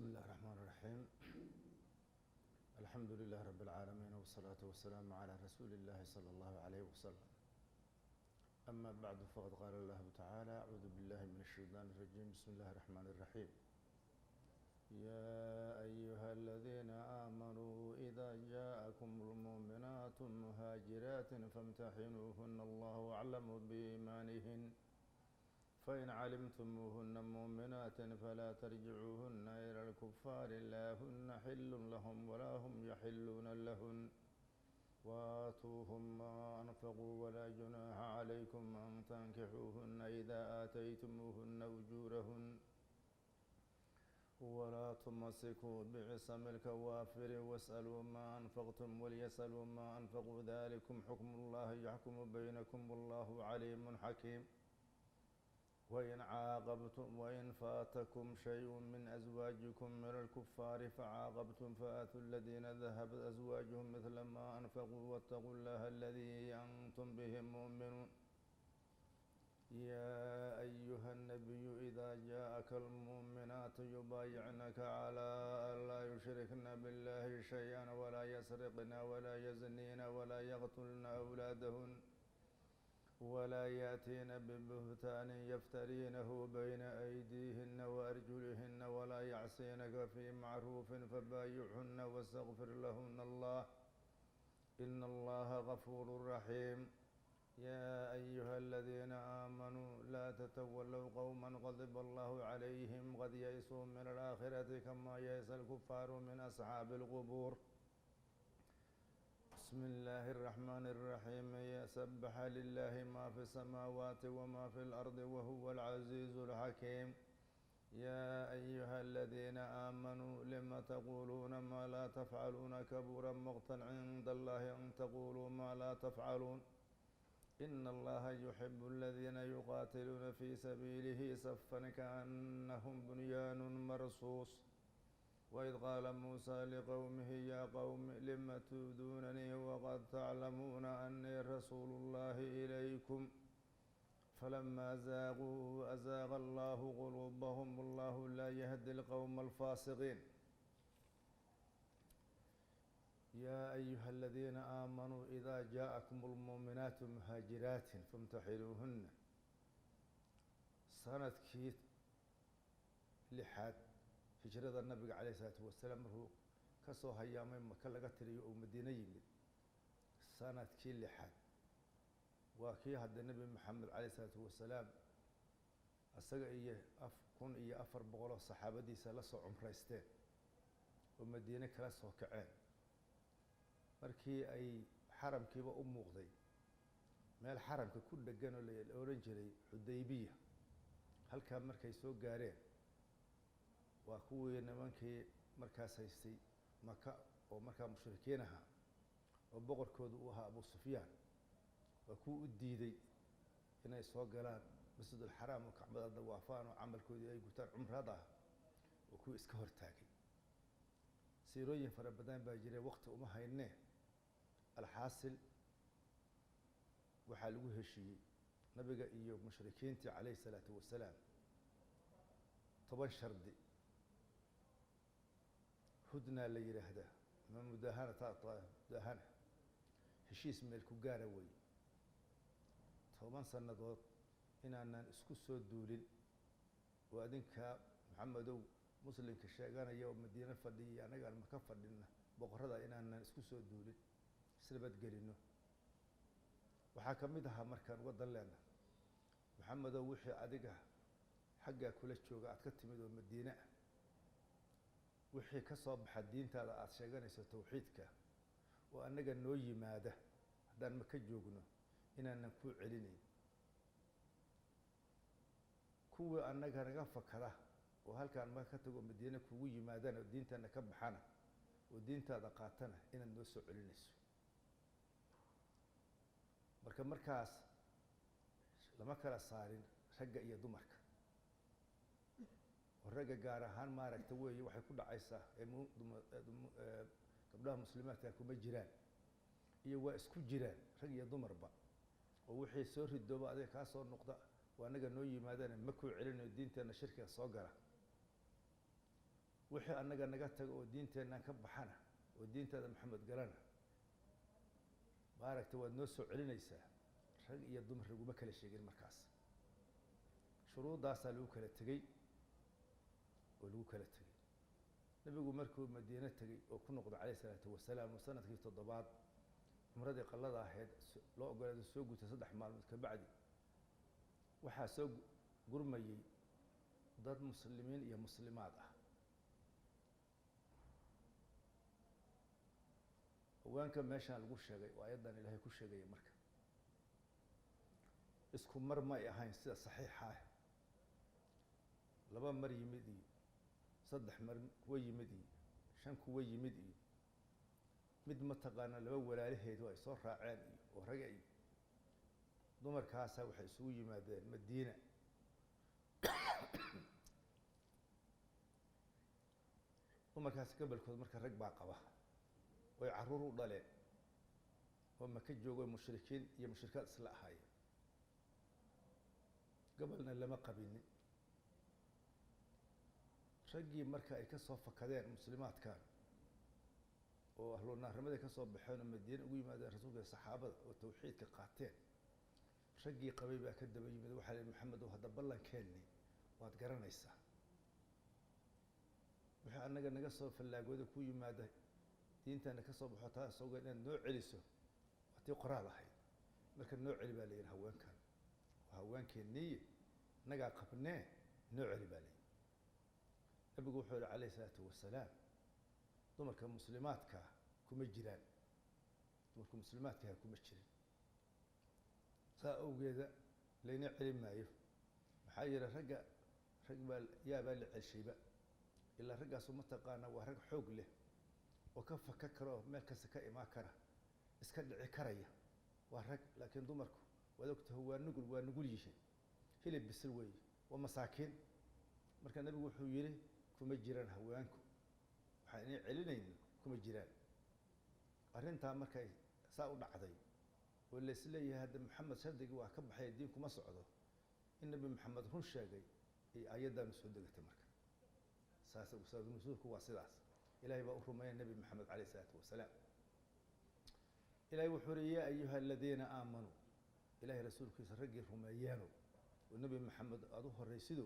بسم الله الرحمن الرحيم. الحمد لله رب العالمين، والصلاة والسلام على رسول الله صلى الله عليه وسلم. أما بعد، فقد قال الله تعالى: أعوذ بالله من الشيطان الرجيم، بسم الله الرحمن الرحيم. يا أيها الذين آمنوا إذا جاءكم المؤمنات مهاجرات فامتحنوهن، الله أعلم بإيمانهن، فإن علمتموهن مؤمنات فلا ترجعوهن إلى الكفار، لا هن حل لهم ولا هم يحلون لهن، وآتوهم ما أنفقوا، ولا جناح عليكم أن تنكحوهن إذا آتيتموهن أجورهن، ولا تمسكوا بعصم الكوافر، واسألوا ما أنفقتم وليسألوا ما أنفقوا، ذلكم حكم الله يحكم بينكم، والله عليم حكيم. وإن عاقبتم وإن فاتكم شيء من أزواجكم من الكفار فعاقبتم فآتوا الذين ذهبت أزواجهم مثل ما أنفقوا، واتقوا الله الذي أنتم به مؤمنون. يا أيها النبي إذا جاءك المؤمنات يبايعنك على أن لا يشركن بالله شيئا ولا يسرقن ولا يزنين ولا يقتلن أولادهن ولا يأتين ببهتان يفترينه بين أيديهن وأرجلهن ولا يعصينك في معروف، فبايعهن واستغفر لهن الله، إن الله غفور رحيم. يا أيها الذين آمنوا لا تتولوا قوما غضب الله عليهم قد يئسوا من الآخرة كما يئس الكفار من أصحاب القبور. بسم الله الرحمن الرحيم. سبح لله ما في السماوات وما في الأرض وهو العزيز الحكيم. يا أيها الذين آمنوا لم تقولون ما لا تفعلون، كبر مقتا عند الله أن تقولوا ما لا تفعلون، إن الله يحب الذين يقاتلون في سبيله صفا كأنهم بنيان مرصوص. وإذ قال موسى لقومه يا قوم لم تؤذونني وقد تعلمون أني رسول الله إليكم، فلما زاغوا أزاغ الله قلوبهم، والله لا يهدي القوم الفاسقين. يا أيها الذين آمنوا إذا جاءكم المؤمنات مهاجرات فامتحنوهن. سنة كيت لحد هجرة النبي عليه الصلاة والسلام markuu ka soo hayaamay Maka laga tiriyo uu Madiine yimid, sanadkii lixaad waa kii hadda Nebi Maxamed caleyh isalaatu wasalaam isaga iyo 1400 oo saxaabadiisa la soo cumraysteen oo Madiine kala soo kaceen. Markii ay xaramkiiba u muuqday meel xaramka ku dhegan oo la odhan jiray Xudaybiya, halkaa markay soo gaareen waa kuwii nimankii markaas haystay Maka oo markaa mushrikiin ahaa oo boqorkoodu uu ahaa Abu Sufyaan, waa kuwii u diiday inay soo galaan Masjidulxaraam oo Kacbada dawaafaan oo camalkoodii ay gutaan cumrada ah, oo kuwii iska hortaagay. Siirooyin fara badan baa jiray, waqti uma haynee. Alxaasil, waxaa lagu heshiiyey nabiga iyo mushrikiintii caleyhi isalaatu wasalaam 10 shardi, hudnaa la yidhaahdaa ama mudahana, mudahana, heshiis meel ku gaara wey, 10 sannadood inaanan isku soo duulin oo adinkaa Maxamedow muslimka sheeganaya oo Madiine fadhiya, annagaan Maka fadhina, boqorada inaanan isku soo duulin, isnabadgelino. Waxaa ka mid ahaa markaan uga dan leena, Maxamedow, wixii adiga xaggaa kula jooga aad ka timid oo Madiine ah, wixii ka soo baxa diintaada aada sheeganayso tawxiidka oo annaga noo yimaada haddaan Maka joogno inaanan kuu celinayn, kuwii annaga naga fakada oo halkaan Maka ka tago Madiine kugu yimaadana oo diintana ka baxana oo diintaada qaatana inaad noo soo celinayso. Marka markaas lama kala saarin ragga iyo dumarka, oo ragga gaar ahaan maaragta weeye waxay ku dhacaysaa ee gabdhaha muslimaadka kuma jiraan iyo waa isku jiraan rag iyo dumarba, oo wixii soo ridooba adiga kaa soo noqda oo annaga noo yimaadana ma kuu celinayo, diinteena shirkiga soo gala. Wixii annaga naga tago oo diinteennan ka baxana oo diintaada Maxamed galana, maaragta, waad noo soo celinaysaa. Rag iyo dumar laguma kala sheegin. Markaas shuruuddaasaa lagu kala tegey oo lagu kala tegey. Nabigu markuu Madiine tegey oo ku noqday calayh isalaatu wasalaam, oo sanadkii toddobaad cumradii qallada ahayd loo ogolaaday soo gutay 3 maalmood kabacdi, waxaa soo gurmayey dad muslimiin iyo muslimaad ah. Haweenka meeshaan lagu sheegay oo ayaddan Ilaahay ku sheegaya, marka isku mar may ahayn sida saxiixa ah. 2 mar yimid iyo 3 mar kuwa yimid iyo 5 kuwa yimid iyo mid mataqaana 2 walaalaheedu ay soo raaceen iyo oo raga iyo dumarkaasaa waxay isugu yimaadeen Madiina. Dumarkaasi gobolkood marka rag baa qaba oy carruur u dhaleen oo Maka joogo, mushrikiin iyo mushrikaad isla ahaayeen, gobolna lama qabinin. Raggii marka ay ka soo fakadeen muslimaadkan oo ahlu naarnimaday ka soo baxeen oo Madiine ugu yimaadeen rasuulka iyo saxaabada oo tawxiidka qaateen, raggii qabay baa ka daba yimid. Waxaa la yihi, Maxamed ow, hadda ballankeenni waad garanaysaa, wixii annaga naga soo fallaagooda ku yimaada diintana ka soo baxo, taa isagoo inaad noo celiso waa tii qoraal ahayd. Marka noo celi baa la yidhi, haweenkan waa haweenkeenniiye, innagaa qabnee, noo celi baa la yidhi. Nabigu wuxuu yihi calayhi isalaatu wasalaam, dumarka muslimaadkaa kuma jiraan, dumarka muslimaadkaha kuma jirin, saa awgeeda layna celin maayo. Maxaa yeelay ragga rag baa yaabaa la celshayba, ilaa raggaasu mataqaana waa rag xoog leh oo ka faka kara oo meel kasta ka imaan kara, iska dhici karaya, waa rag. Laakiin dumarku waad ogtahay, waa nugul, waa nugul yihiin, hilib bisil weeye, waa masaakiin. Marka nabigu wuxuu yihi kuma jiraan haweenku, waxaan inay celinayno kuma jiraan. Arrintaa markay saa u dhacday oo laisleeyahay hadda Maxamed shardigii waa ka baxay, diin kuma socdo, in Nabi Maxamed run sheegay ay ayaddaanu soo degatay. Marka saas sababnusuulku waa sidaas. Ilahay baa u rumeeya Nabi Maxamed calayh isalaatu wasalaam. Ilahay wuxuu uri, yaa ayuha aladiina aamanuu, ilahay rasuulkiisa raggii rumeeyeeno oo Nebi Maxamed aada u horraysido,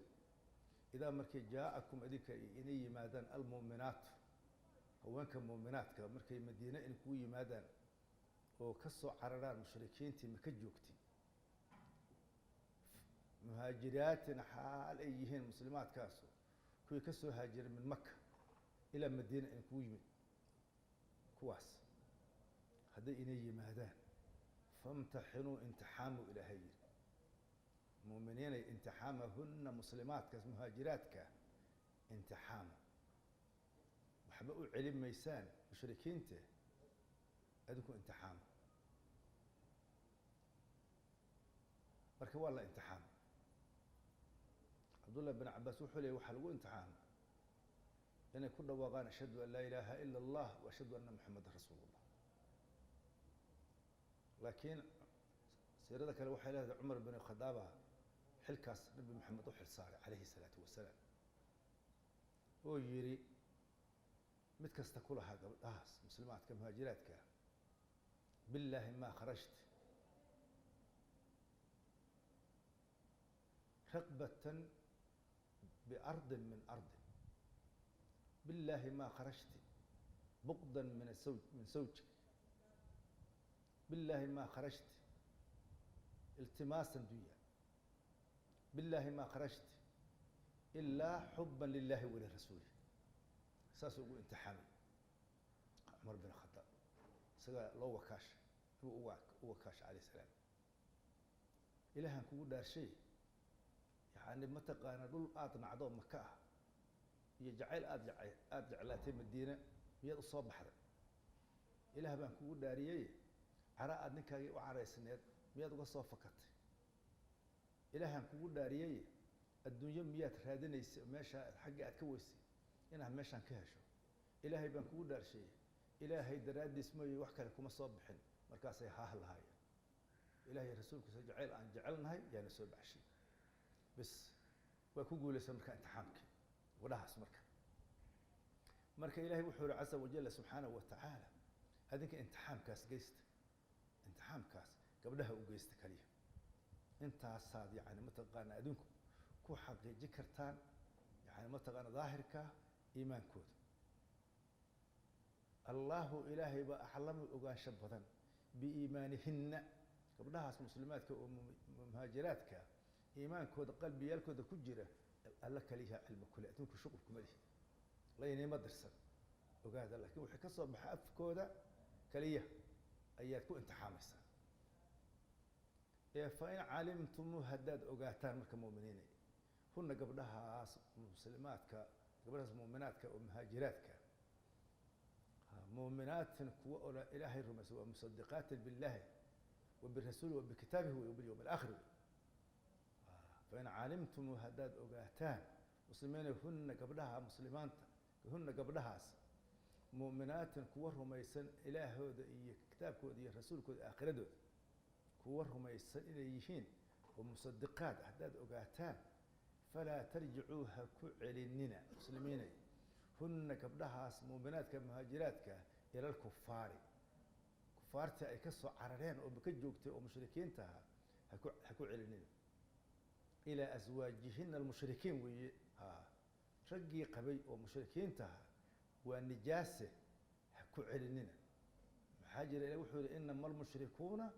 idaa markay jaa-akum idinka inay yimaadaan almu'minaatu, haweenka muuminaadka, markay Madiine in kugu yimaadaan oo ka soo cararaan mushrikiintii Maka joogtay, muhaajiraatin xaal ay yihiin muslimaadkaasu kuwii ka soo haajiray min Maka ilaa Madiina in kugu yimid, kuwaas hadday inay yimaadaan, famtaxinuu, imtixaamu. Ilaahay yiri, muuminiinay imtixaamahunna, muslimaadkaas muhaajiraadka imtixaama, waxba u celin maysaan mushrikiinta, adinku imtixaama. Marka waa la imtixaamay. Cabdullah bin Cabaas wuxuu leeyay waxaa lagu imtixaamay inay ku dhawaaqaan ashhadu an laa ilaaha ila allah wa ashhadu anna muxamadan rasuulu llah. Laakiin siirada kale waxay leedahay Cumar bin Khadaaba xilkaas Nabi Maxamed u xil saaray calayhi salaatu wasalaam oo yidhi mid kasta ku lahaa gabdhahaas muslimaadka muhaajiraadka, billaahi ma kharajt raqbatan biardin min ardin, billaahi ma kharajti buqdan min asawj min sawjik, billaahi ma kharajti iltimaasan dunya, billaahi ma kharajti ilaa xuban lilahi walirasuulih. Saasuu ugu imtixaamay Cumar bin Khadaab, isagaa loo wakaashay, nabigu u wakaashay calayh salaam. Ilaahan kugu dhaarshay, yani mataqaana dhul aada nacdo Maka ah iyo jacayl aad jece aada jeclaatay Madiine miyaad usoo baxday? Ilaah baan kugu dhaariyey, cara aad ninkaagii u caraysneed miyaad uga soo fakatay? Ilaahaan kugu dhaariyey, adduunyo miyaad raadinaysay meesha xagga aad ka weysay inaad meeshaan ka hesho? Ilaahay baan kugu dhaarsheeyey, Ilaahay daraaddiis mooye wax kale kuma soo bixin. Markaasay haah lahaayeen, Ilahay rasuulkiisa jacayl aan jecelnahay yaana soo baxshay. Bes, waa ku guulaysa marka imtixaamkii gabdhahaas. Marka Marka Ilaahay wuxuu yihi casa wajalla subxaanahu wa tacaala, adinka imtixaamkaas geysta, imtixaamkaas gabdhaha u geysta kaliya, intaasaad yani mataqaana adinku ku xaqiijin kartaan yani mataqaana daahirka iimaankooda. Allahu Ilaahay baa aclamu ogaansho badan biiimaanihinna, gabdhahaas muslimaadka oo muhaajiraadka iimaankooda qalbiyaalkooda ku jira alla kaliyaha cilmi kule, adduunku shuqul kuma lihi, laynima dirsan ogaada, laakiin wixii ka soo baxa afkooda kaliya ayaad ku imtixaamaysaa. Ee fa in calimtumuu, haddaad ogaataan marka muuminiinay, hunna gabdhahaas muslimaadka, gabdhahaas muuminaadka oo muhaajiraadka, muuminaatin kuwa oo Ilaahay rumaysan, waa musadiqaatin billahi wa birasuuli wa bikitaabihi wey wabilyawmi alaakhir wey. Fain calimtumuu, haddaad ogaataan muslimiina, hunna gabdhaha muslimaanta, hunna gabdhahaas mu'minaatin kuwa rumaysan ilaahooda iyo kitaabkooda iyo rasuulkooda aakhiradooda kuwa rumaysan inay yihiin oo musadiqaad haddaad ogaataan, falaa tarjicuu ha ku celinina muslimiinay hunna gabdhahaas muuminaadka muhaajiraadka ila alkufaari, kufaartii ay ka soo carareen oo ka joogtay oo mushrikiinta ahaa ha ku celinina, ilaa aswaajihina almushrikiin weeye. Ha raggii qabay oo mushrikiinta ahaa waa nijaase, ha ku celinina. Maxaa jira? Ilah wuxuu yihi inama almushrikuuna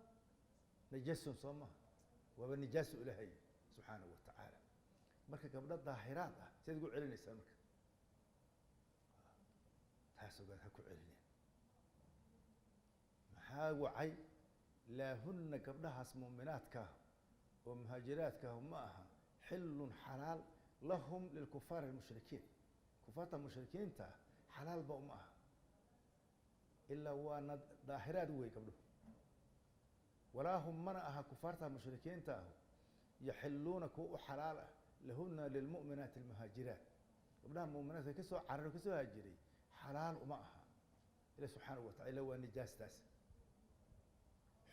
najasun, soo maha? Waaba nijaasu Ilaahay subxaanahu wa tacaala. Marka gabdho daahiraad ah siaad ugu celinaysaa? Marka taas ogaad, ha ku celinina. Maxaa wacay? Laa hunna gabdhahaas muuminaadkaah oo muhaajiraadkaah ma aha xillun xalaal lahum lilkufaari almushrikiin, kufaarta mushrikiinta xalaalba uma aha, ilaa waana daahiraad wey gabdhuhu. Walaa hum mana aha kufaarta mushrikiinta ahu yaxiluuna kuwa u xalaal ah lahuna lilmu'minaati almuhaajiraat, gabdhaha mu'minaadka kasoo cararo kasoo haajiray xalaal uma aha ilah subxaanahu wa tacala, illa waa nijaastaas.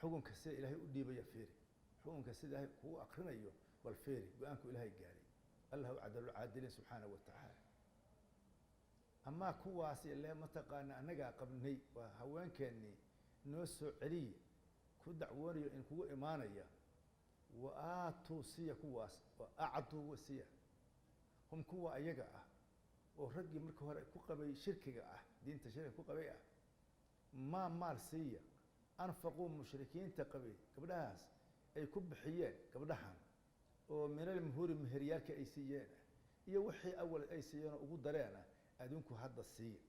Xukunka sida Ilaahay u dhiibaya fiiri, xukunka sida Ilaahay kugu akrinayo bal fiiri, go-aanku Ilaahay gaaray, allahu cadalulcaadiliin subxaanahu wa tacaala. Amaa kuwaas ile mataqaana annagaa qabnay waa haweenkeennii noo soo celiya ku dacwoonayo in kugu imaanaya, wa aatuu siya kuwaas, wa acduu wasiya hum kuwa ayaga ah oo raggii markii hore ku qabay shirkiga ah, diinta shirkiga ku qabay ah, maa maal siiya anfaquu mushrikiinta qabay gabdhahaas ay ku bixiyeen gabdhahan oo minal muhuri meheryaalka ay siiyeen ah iyo wixii awal ay siiyeen oo ugu dareen ah, adinku hadda siiya.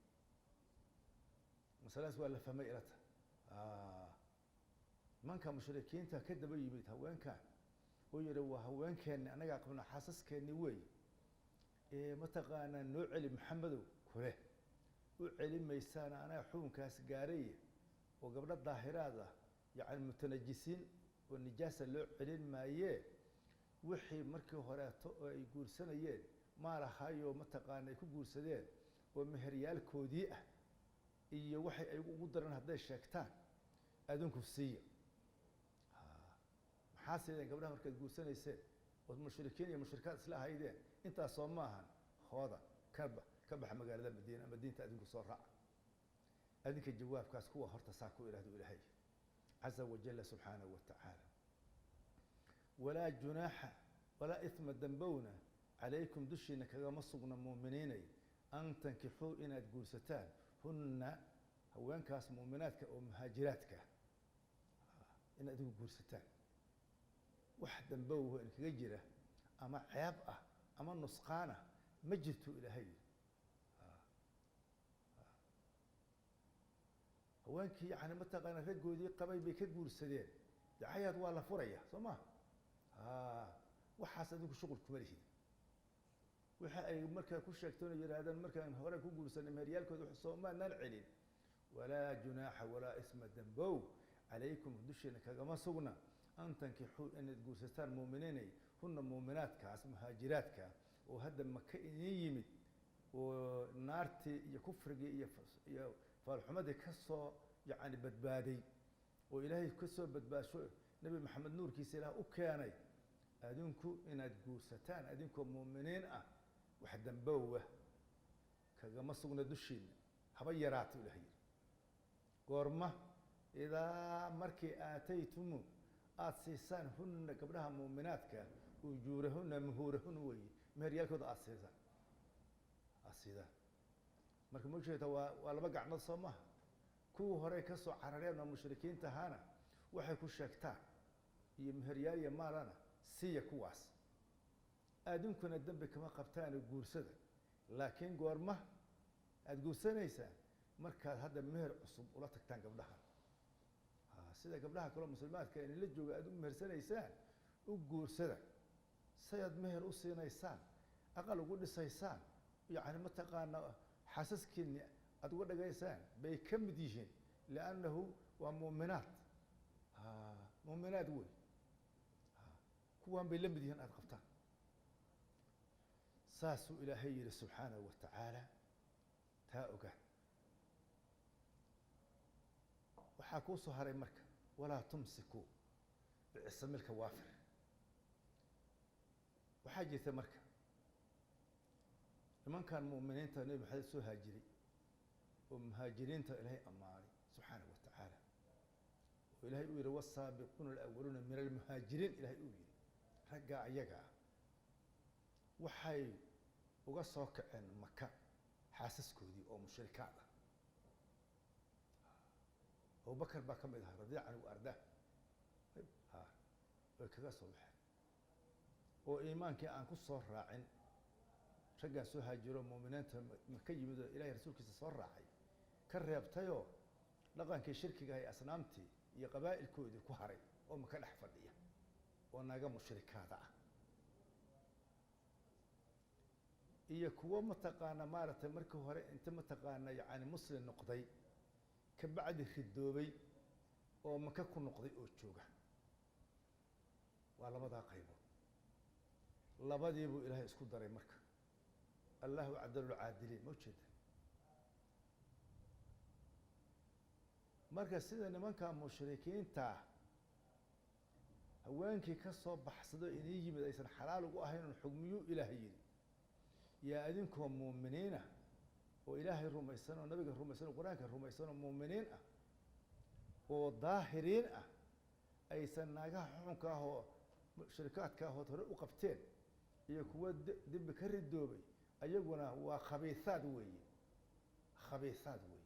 Masaladaas waa la fahmay ilata. Manka mushrikiinta ka daba yimid haweenkan oo yihi waa haweenkeenni annagaa qabna xaasaskeenni wey ee mataqaanaa noo celi Maxamedow, kule u celi maysaana, anaga xukunkaas gaaray oo gabdho daahiraad ah yacni mutanajisiin oo nijaasa loo celin maayee, wixii markii horeeto oo ay guursanayeen maalahaayoo mataqaana ay ku guursadeen oo meheryaalkoodii ah iyo waxay ay ugu daran hadday sheegtaan adinku siiya. Maxaa siideen gabdhaha markaad guursanayseen ood mushrikiin iyo mushrikaad isla ahaydeen? Intaas soo maahan? Hooda kaba ka baxa magaalada Madiina ama diinta adinku soo raaca. Adinka jawaabkaas kuwa horta saa ku idhahdo Ilaahay caza wajalla subxaanahu wa tacaala. Walaa junaaxa walaa ithma dambowna calaykum dushiina kagama sugna muuminiinay an tankixuu inaad guursataan hunna haweenkaas muuminaadka oo muhaajiraadka inaad adigu guursataan, wax dambowho in kaga jira ama ceeb ah ama nusqaan ah ma jirto. Ilaahay haweenkii yani mataqaana raggoodii qabay bay ka guursadeen, dacayaad waa la furaya soo ma? Waxaas adinku shuqul kuma lihid. Waxa ay markaa ku sheegteen oo yidhaahdeen markaan hore ku guursanay meheryaalkooda wax soomaanaan celin, walaa junaaxa walaa isma dambow calaykum dushiina kagama sugna an tankixuu inaad guursataan muuminiinay hunna muuminaadkaas muhaajiraadka oo hadda Maka idin yimid oo naartii iyo kufrigii iyo faalxumadii ka soo yacni badbaaday oo Ilaahay ka soo badbaadsho Nebi Maxamed nuurkiisa Ilaah u keenay, adinku inaad guursataan adinkoo muuminiin ah wax dambowa Kagama sugna dushiina haba yaraato. Ilaah yidhi goorma idaa markii aataytumu aada siisaan hunna gabdhaha muuminaadka ujuurahunna muhuurahun weeye, meheryaalkooda aada siisaan, aada siidaan. Marka ma ujeeda waa laba gacnood soo maaha. Kuwii horey ka soo carareen oo mushrikiinta ahaana waxay ku sheegtaan iyo meheryaal iyo maalana siiya kuwaas, adinkuna dembi kama qabtaane guursada. Laakiin goorma aada guursanaysaan? Markaad hadda meher cusub ula tagtaan gabdhaha, sida gabdhaha kaleo muslimaadka inla jooga aada u mehersanaysaan u guursada, sidaad meher u siinaysaan, aqal ugu dhisaysaan, yacni mataqaana xaasaskiini aada uga dhagaysaan bay ka mid yihiin, liannahu waa muuminaad, muuminaad wey, kuwaan bay la mid yihiin aada qabtaan. Saasuu Ilaahay yihi subxaanahu wa tacaala. Taa ogaan. Waxaa kuu soo haray marka walaa tumsikuu bicisamilka waafir. Waxaa jirta marka nimankan mu'miniinta Nebi Maxamed soo haajiray oo muhaajiriinta Ilaahay ammaanay subxaanahu wa tacaala, oo Ilaahay uu yihi wasaabiquuna alawaluuna min almuhaajiriin. Ilahay uu yihi raggaa ayaga ah waxay uga soo kaceen Maka xaasaskoodii oo mushrikaad ah. Abubakar baa ka mid ahaa radiya canhu wa ardaah. Ha way kaga soo baxeen oo iimaankii aan ku soo raacin raggaa soo haajiro muuminiinta maka yimid oo Ilahay rasuulkiisa soo raacay ka reebtayoo dhaqankii shirkiga iyo asnaamtii iyo qabaa'ilkoodii ku haray oo maka dhex fadhiya oo naga mushrikaada ah, iyo kuwo mataqaana maaragtay markii hore inta mataqaana yacni muslim noqday ka bacdi ridoobay oo maka ku noqday oo jooga. Waa labadaa qaybood. Labadii buu Ilaahay isku daray marka. Allahu cadalulcaadiliin, ma ujeeda? Marka sida nimanka mushrikiinta haweenkii ka soo baxsado inii yimid aysan xalaal ugu ahayn un xugmiyuu Ilaahay yidhi, yaa adinkoo muuminiina oo Ilaahay rumaysan oo nabiga rumaysan oo Qur-aanka rumaysan oo muuminiin ah oo daahiriin ah aysan naagaha xuxunka ah oo mushrikaadka ahood hore u qabteen iyo kuwa dembi ka ridoobay, ayaguna waa khabiisaad weeye, khabiisaad weeye.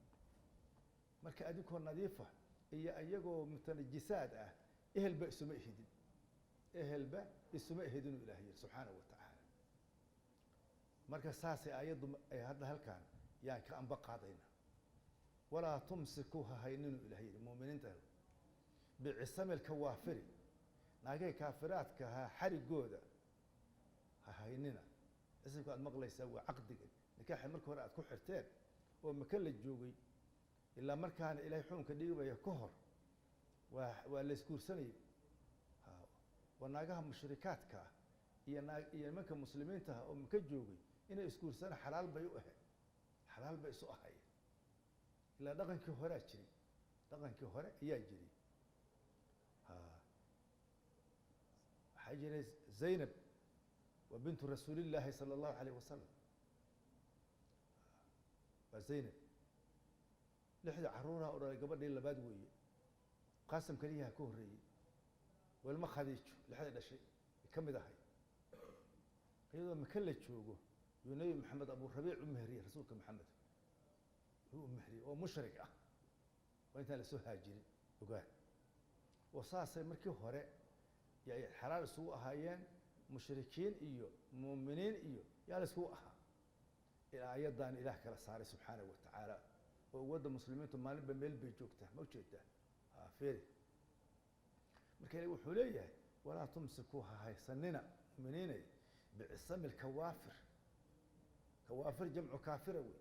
Marka adinkoo nadiifa iyo iyagoo mutanajisaad ah ehelba isuma ehidin, ehelba isuma ehidinuu Ilahay yihi subxaanahu wa tacaala. Marka saasay aayaddu ay hadda halkaan yaan ka amba qaadayna. Walaa tumsikuu ha hayninuu Ilahay yihi muuminiinta bicisamilka waafiri, naagay kaafiraadka ha xarigooda ha haynina. Cisimka aad maqlaysaa waa caqdiga nikaaxa marka hore aad ku xirteen oo maka la joogay, ilaa markaana Ilahay xukunka dhigibaya ka hor waa la isguursanayay. Waa naagaha mushrikaadka ah iyo naa iyo nimanka muslimiinta ah oo maka joogay inay isguursana xalaal bay u ahayd, xalaal bay isu ahayeen, ilaa dhaqankii horea jiray, dhaqankii hore ayaa jiray. Waxaa jiray Zaynab waa bintu rasuulillaahi sala allahu alayh wasalam. Waa Zaynab lixda caruuraha oo dhalay gabadhii labaad weeye, Qaasim keliyaha ka horreeyey, welma Khadiijo lixda dhashay ka mid ahay. Iyadoo maka la joogo yuu Nebi Maxamed Aburabiic u mehriyey, rasuulka Maxamed wuxuu u mehriyey oo mushrik ah, waa intaan lasoo haajirin ogaan. Oo saasay markii hore yay xalaal isugu ahaayeen mushrikiin iyo muuminiin iyo yaa la isugu ahaa, ilaa ayaddan Ilaah kala saaray subxaanahu wa tacaala. Oo uwadda muslimiintu maalinba meel bay joogtaa, ma ujeedaa? Feri marka Ilahi wuxuu leeyahay walaa tumsikuu ha haysanina muuminiinay bicisami lkawaafir. Kawaafir jamcu kaafira wey,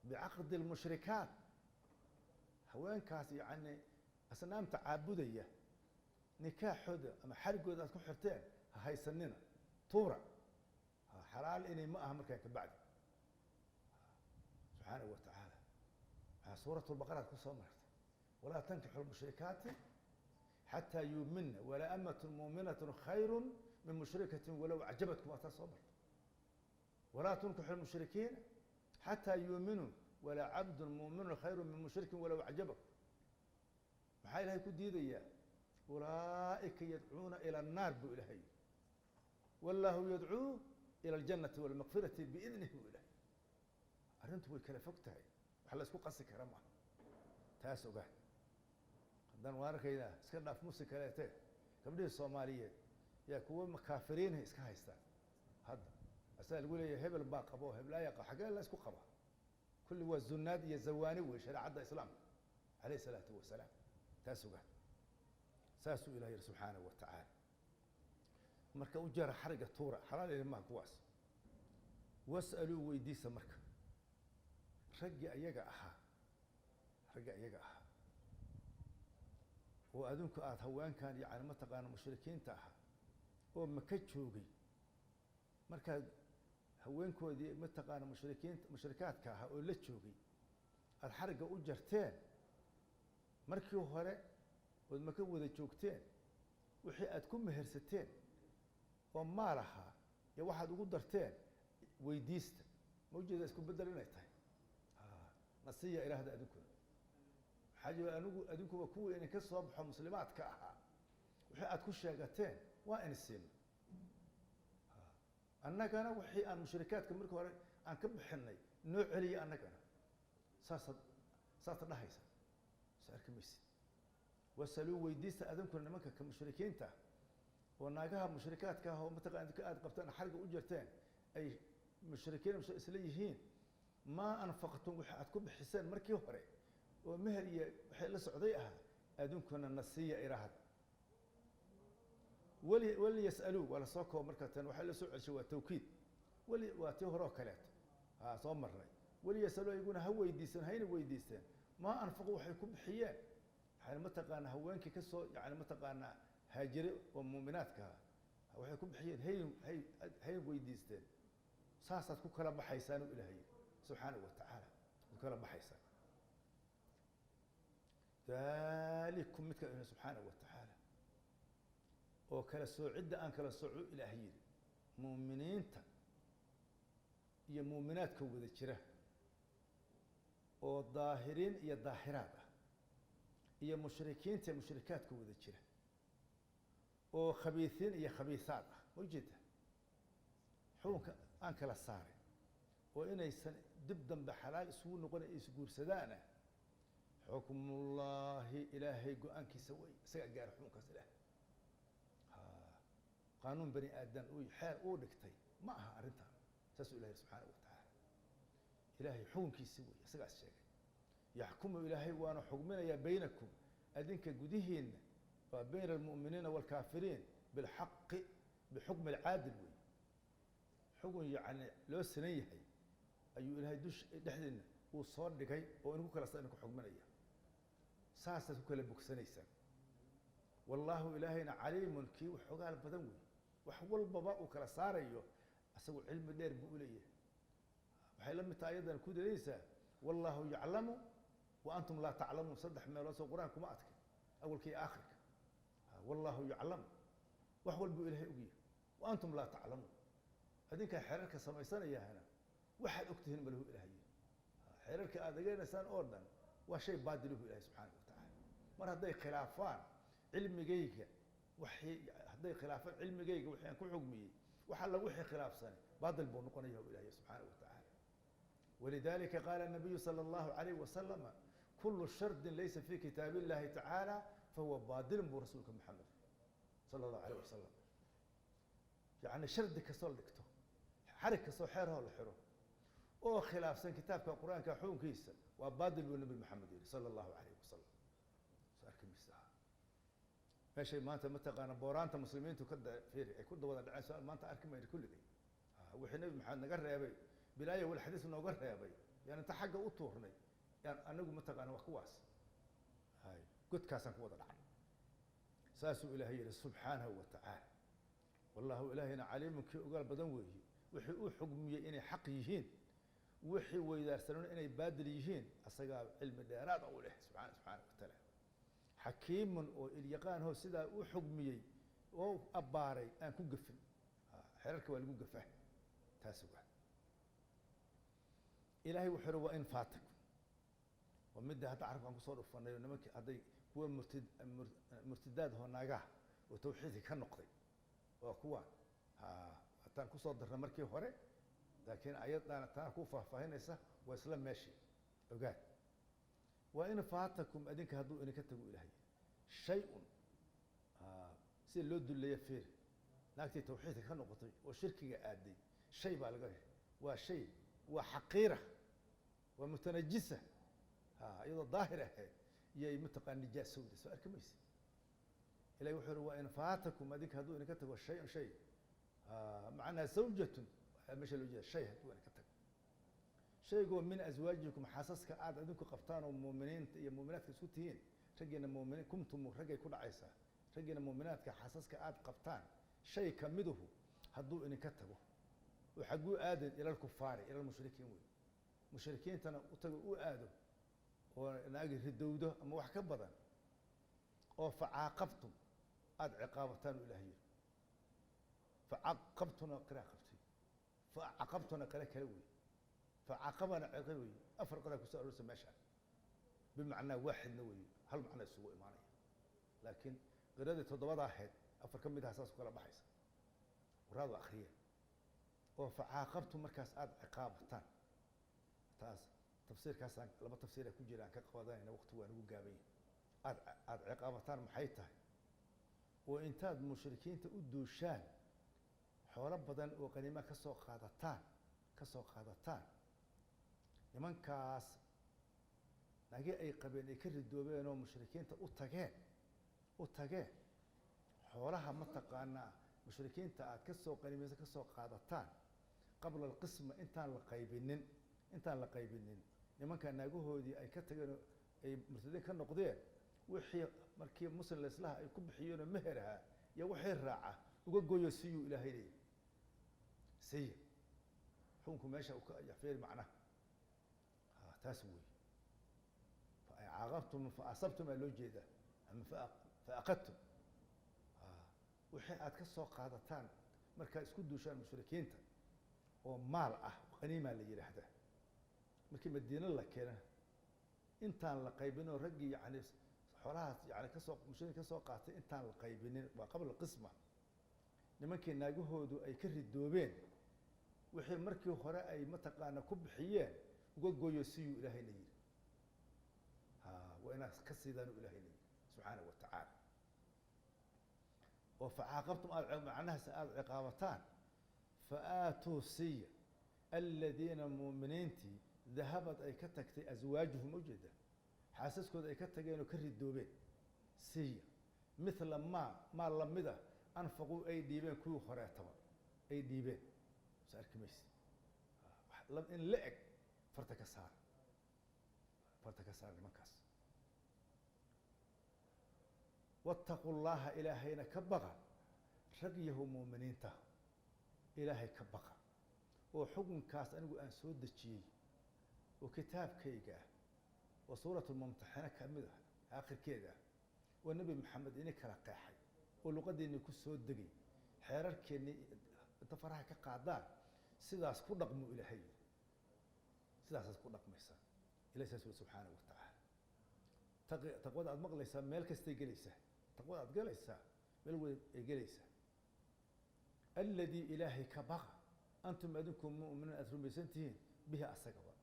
bicaqdi lmushrikaat, haweenkaas yacni asnaamta caabudaya nikaaxooda ama xarigooda aad ku xirteen ha haysanina, tuura, xalaal inay ma aha markaan ka bacdi. Subxaanahu wa tacaala waxaa suurat lbaqaraad ku soo martay walaa tankixu lmushrikaati xataa yuumina walaa amatun muuminatun khayru min mushrikatin walow acjabatkum, waa taa soo martay. Walaa tunkixu lmushrikiina xataa yuuminuu walaa cabdun mu'minun khayru min mushrikin walow acjabakum. Maxaa Ilahay ku diidayaa? Ulaa'ika yadcuuna ila annaar buu Ilahay yidhi, wallahu yadcuu ila aljannati walmaqfirati biidnih buu Ilahay. Arrintu way kala fog tahay, wax la isku qasi kara maaha. Taas ogaa haddaan waan arkaynaa, iska dhaaf musi kaleete, gabdhihii Soomaaliyeed yaa kuwa kaafiriinha iska haystaan. Hadda asaa lagu leeyahay hebel baa qabo, heblaaya qabo, xaggee la isku qabaa? Kulli waa zunaad iyo zawaani wey shareecadda Islaamka calayh isalaatu wasalaam. Taas ogaa, saasuu Ilah yihi subxaanahu wa tacaala. Marka u jara xariga tuura, xalaal ilin maha kuwaas. Was'aluu, weydiisa marka raggii ayaga ahaa, raggii ayaga ahaa oo adinku aada haweenkan yani mataqaana mushrikiinta ahaa oo Maka joogay, markaad haweenkoodii mataqaana mushrikiinta mushrikaadka ahaa oo la joogay aada xarigga u jarteen markii hore ood Maka wada joogteen, wixii aad ku mehersateen oo maal ahaa iyo waxaad ugu darteen weydiista. Ma ujeeda isku bedel inay tahay? Nasiya ilaahda adinkuna. Maxaa jira? Anigu adinkuba kuwii idinka soo baxo muslimaadka ahaa wixii aad ku sheegateen waa in siino, annagana wixii aan mushrikaadka markii hore aan ka bixinay noo celiya annagana. Saasaad saasa dhahaysa, soo arki maysid. Wasaluu, weydiista adinkuna nimanka ka mushrikiinta oo naagaha mushrikaadka ah oo mataqana idinka aad qabtaan xariga u jirteen ay mushrikiin isla yihiin, maa anfaqtum, wixii aad ku bixiseen markii hore oo meher iyo waxay la socday ahaa, adinkuna nasiya iraahda. Wali waliyas'aluu, waa lasoo koobo marka tan waxaa la soo celshay waa tawkiid. Weli waa tii hore oo kaleeto ha soo marnay. Waliyas'aluu, ayaguna ha weydiisteen, hayna weydiisteen maa anfaquu, waxay ku bixiyeen, yani mataqaana haweenkii ka soo yani mataqaanaa haajire oo muuminaadka ahaa waxay ku bixiyeen hay hay hay weydiisteen. Saasaad ku kala baxaysaan u Ilaahay subxaanahu wa tacaala, ku kala baxaysaan. Dalikum, midka Ilahay subxaanahu wa tacaala oo kala soocidda aan kala sooco Ilaahay yidhi muuminiinta iyo muuminaadka wada jira oo daahiriin iyo daahiraad ah iyo mushrikiinta iyo mushrikaadka wada jira oo khabiisiin iyo khabiisaad ah, ma ujeeda xukunka aan kala saaray oo inaysan dib dambe xalaal isugu noqon ay isguursadaana, xukmullaahi, Ilaahay go-aankiisa wey, isagaa gaara xukunkaas. Ilaahay qaanuun bani aadam uu xeer uu dhigtay ma aha arrintan. Saasuu Ilahay subxaanahu wa tacaala, Ilaahay xukunkiisi wey, isagaas sheegay. Yaxkumu, Ilaahay waana xugminayaa baynakum, adinka gudihiinna, waa bayna almu'miniina waalkaafiriin, bilxaqi, bixukmi alcaadil wey, xugun yacni loo sinan yahay ayuu Ilaahay dush dhexdiinna uu soo dhigay oo idinku kala sa idinku xugminaya, saasaad ku kala bogsanaysaan. Wallaahu, Ilaahayna caliimun, kii wax ogaal badan wey, wax walbaba uu kala saarayo isagu cilmi dheer buu uleeyahay. Waxay la mid tahay ayadan ku dalaysaa wallaahu yaclamu wa antum laa taclamuun. Saddex meelood soo Qur-aan kuma adkay, awalka iyo aakhirka. Wallaahu yaclamu, wax walbuu Ilaahay ogyahay, wa antum laa taclamuun, adinkaa xeerarka samaysanayahana waxaad ogtihiin malahu Ilaahay. Xeerarka aad dhegeynaysaan oo dhan waa shay baadiluhu Ilahay subxaanahu wa tacaala. Mar hadday khilaafaan cilmigayga, waxay hadday khilaafaan cilmigayga wixii aan ku xugmiyey, waxa lagu wixii khilaafsani baadil buu noqonaya Ilaahay subxaanahu wa tacaala. Walidalika qaala nabiyu sala allahu alayh wasalama kulu shardin laysa fi kitaab illahi tacaala fahuwa baadilun buu rasuulka Maxamed sala allahu alayh wasalam. Yacni shardi kastoo la dhigto, xarig kastoo xeerhoo la xiro oo khilaafsan kitaabka Qur-aanka xukunkiisa waa baadil buu Nabi Maxamed yihi sala allahu alayh wasalam. Soo arki maysa meeshay maanta mataqaana booraanta muslimiintu ka fiiri ay ku wada dhaceen? Su maanta arki mayna kulligay wixii Nabi Maxamed naga reebay bilaaya wal xadiis nooga reebay, yaan inta xagga u tuurnay, yaan anagu mataqaana wax kuwaas hay godkaasaan ku wada dhacnay. Saasuu Ilaahay yihi subxaanahu wa tacaala. Wallahu, Ilaahayna caliimun, kii ogaal badan weeye, wixii uu xugmiyey inay xaq yihiin, wixii weydaarsanona inay baadil yihiin, asagaa cilmi dheeraad u leh subxaana wa tacaala. Xakiimun oo ilyaqaanho sidaa u xugmiyey oo abbaaray aan ku gafin. Xeerarka waa lagu gafaa, taas waa. Ilaahay wuxuu yidhi, wa in faatakum, waa midda hadda carabka aan kusoo dhufanay oo nimankii hadday kuwa murtidaad hoo naagaha oo tawxiidka ka noqday waa kuwa hataan kusoo darna markii hore, laakiin ayadana tana ku faahfaahinaysa, waa isla meeshii. Ogaad, wa in faatakum, adinka hadduu idinka tago, Ilaahay shay-un, sida loo duleeya fiir, naagtii tawxiidka ka noqotay oo shirkiga aaday, shay baa laga, waa shay, waa xaqiira, waa mutanajisa, iyadoo daahir ahayd iyay mataqaan nijaasowda soo arki maysa. Ilahi wuxuu uhi, wa in faatakum, adinka hadduu idinka tago shay-un shay, macnaa zawjatun waxaa meesha loo jeeda, shay hadduu idinka tago, shaygoo min aswaajikum, xaasaska aad adinku qabtaan oo muuminiinta iyo muuminaadka isku tihiin, raggiina muuminiin kumtumu raggay ku dhacaysaa, raggiina muuminaadka xaasaska aad qabtaan shay kamiduhu hadduu idinka tago, oo xagguu aadin? Ila alkufaari, ila almushrikiin wey, mushrikiintana u tago, u aado oo naagi ridowdo ama wax ka badan, oo facaaqabtum, aada ciqaabataan u Ilaah yiri. Facaqabtuna qira qabtay, facaqabtuna qira kale wey, facaqabana ciqab wey. Afar qira kusoo aroorsa meesha, bimacnaa waaxidna wey, hal macno isugu imaanaya, laakiin qiradii toddobada ahayd afar ka mid aha saas u kala baxaysa waraadu akhriyeen. Oo facaaqabtum, markaas aada ciqaabataan. Taas tafsiirkaasaan laba tafsiira ku jira aan ka qabadanayna, waqti waa nagu gaaban yahay. Aada ciqaabataan maxay tahay? Oo intaad mushrikiinta u duushaan, xoolo badan oo qaniima ka soo qaadataan, ka soo qaadataan nimankaas nagi ay qabeen ay ka ridoobeen oo mushrikiinta u tageen, u tageen, xoolaha mataqaanaa mushrikiinta aad ka soo qanimaysa, ka soo qaadataan qabla alqisma, intaan la qaybinin, intaan la qaybinin, nimanka naagahoodii ay ka tageen oo ay murtadiin ka noqdeen, wixii markii muslim laislaha ay ku bixiyeenoo meher ahaa iyo wixii raaca uga goyo, siyuu Ilaahay leeyahy siya. Xukunku meesha uu ka feeri macnaha taas wey. Facaaqabtum, fa asabtum aa loo jeedaa ama fa aqadtum, wixii aad ka soo qaadataan markaad isku duushaan mushrikiinta oo maal ah, qaniimaa la yidhaahdaa. Markii madiine la keena, intaan la qaybinin oo raggii yani xoolahaas yani kasoo mushrikiin ka soo qaatay, intaan la qaybinin, waa qabla qisma, nimankii naagahoodu ay ka ridoobeen wixii markii hore ay mataqaana ku bixiyeen uga goyo, siyuu Ilaahayna yidhi. Waa inaad ka siidaan Ilaahayna yidhi subxaanahu wa tacaala. Oo facaaqabtum, aad macnahaas aada ciqaabataan, fa aatuu siya aladiina muuminiintii dahabad ay ka tagtay aswaajuhum, ujeeda xaasaskooda ay ka tageen oo ka ridoobeen, siya mithla maa, maa lamida anfaquu ay dhiibeen kuwii horeetaba ay dhiibeen. Soo arki mayse in la eg farta ka saar, farta ka saar nimankaas. Wattaquu llaha, Ilaahayna ka baqa, rag yahow muuminiinta, Ilaahay ka baqa oo xukunkaas anigu aan soo dejiyey oo kitaabkayga ah oo suuratulmumtaxino ka mid ah aakhirkeeda ah oo Nebi Maxamed ini kala qeexay oo luqadeennii ku soo degay, xeerarkeennii inta faraha ka qaadaan sidaas ku dhaqmu Ilaahay, sidaasaad ku dhaqmaysaa. Ilahi saas wuri subxaanahu wa tacaala. Taqwada aad maqlaysaa meel kastay gelaysaa, taqwada aad galaysaa meel weyn ay gelaysaa. Aladii Ilaahay ka baqa antum adinku mu'miniin aad rumaysan tihiin bihi, asagaba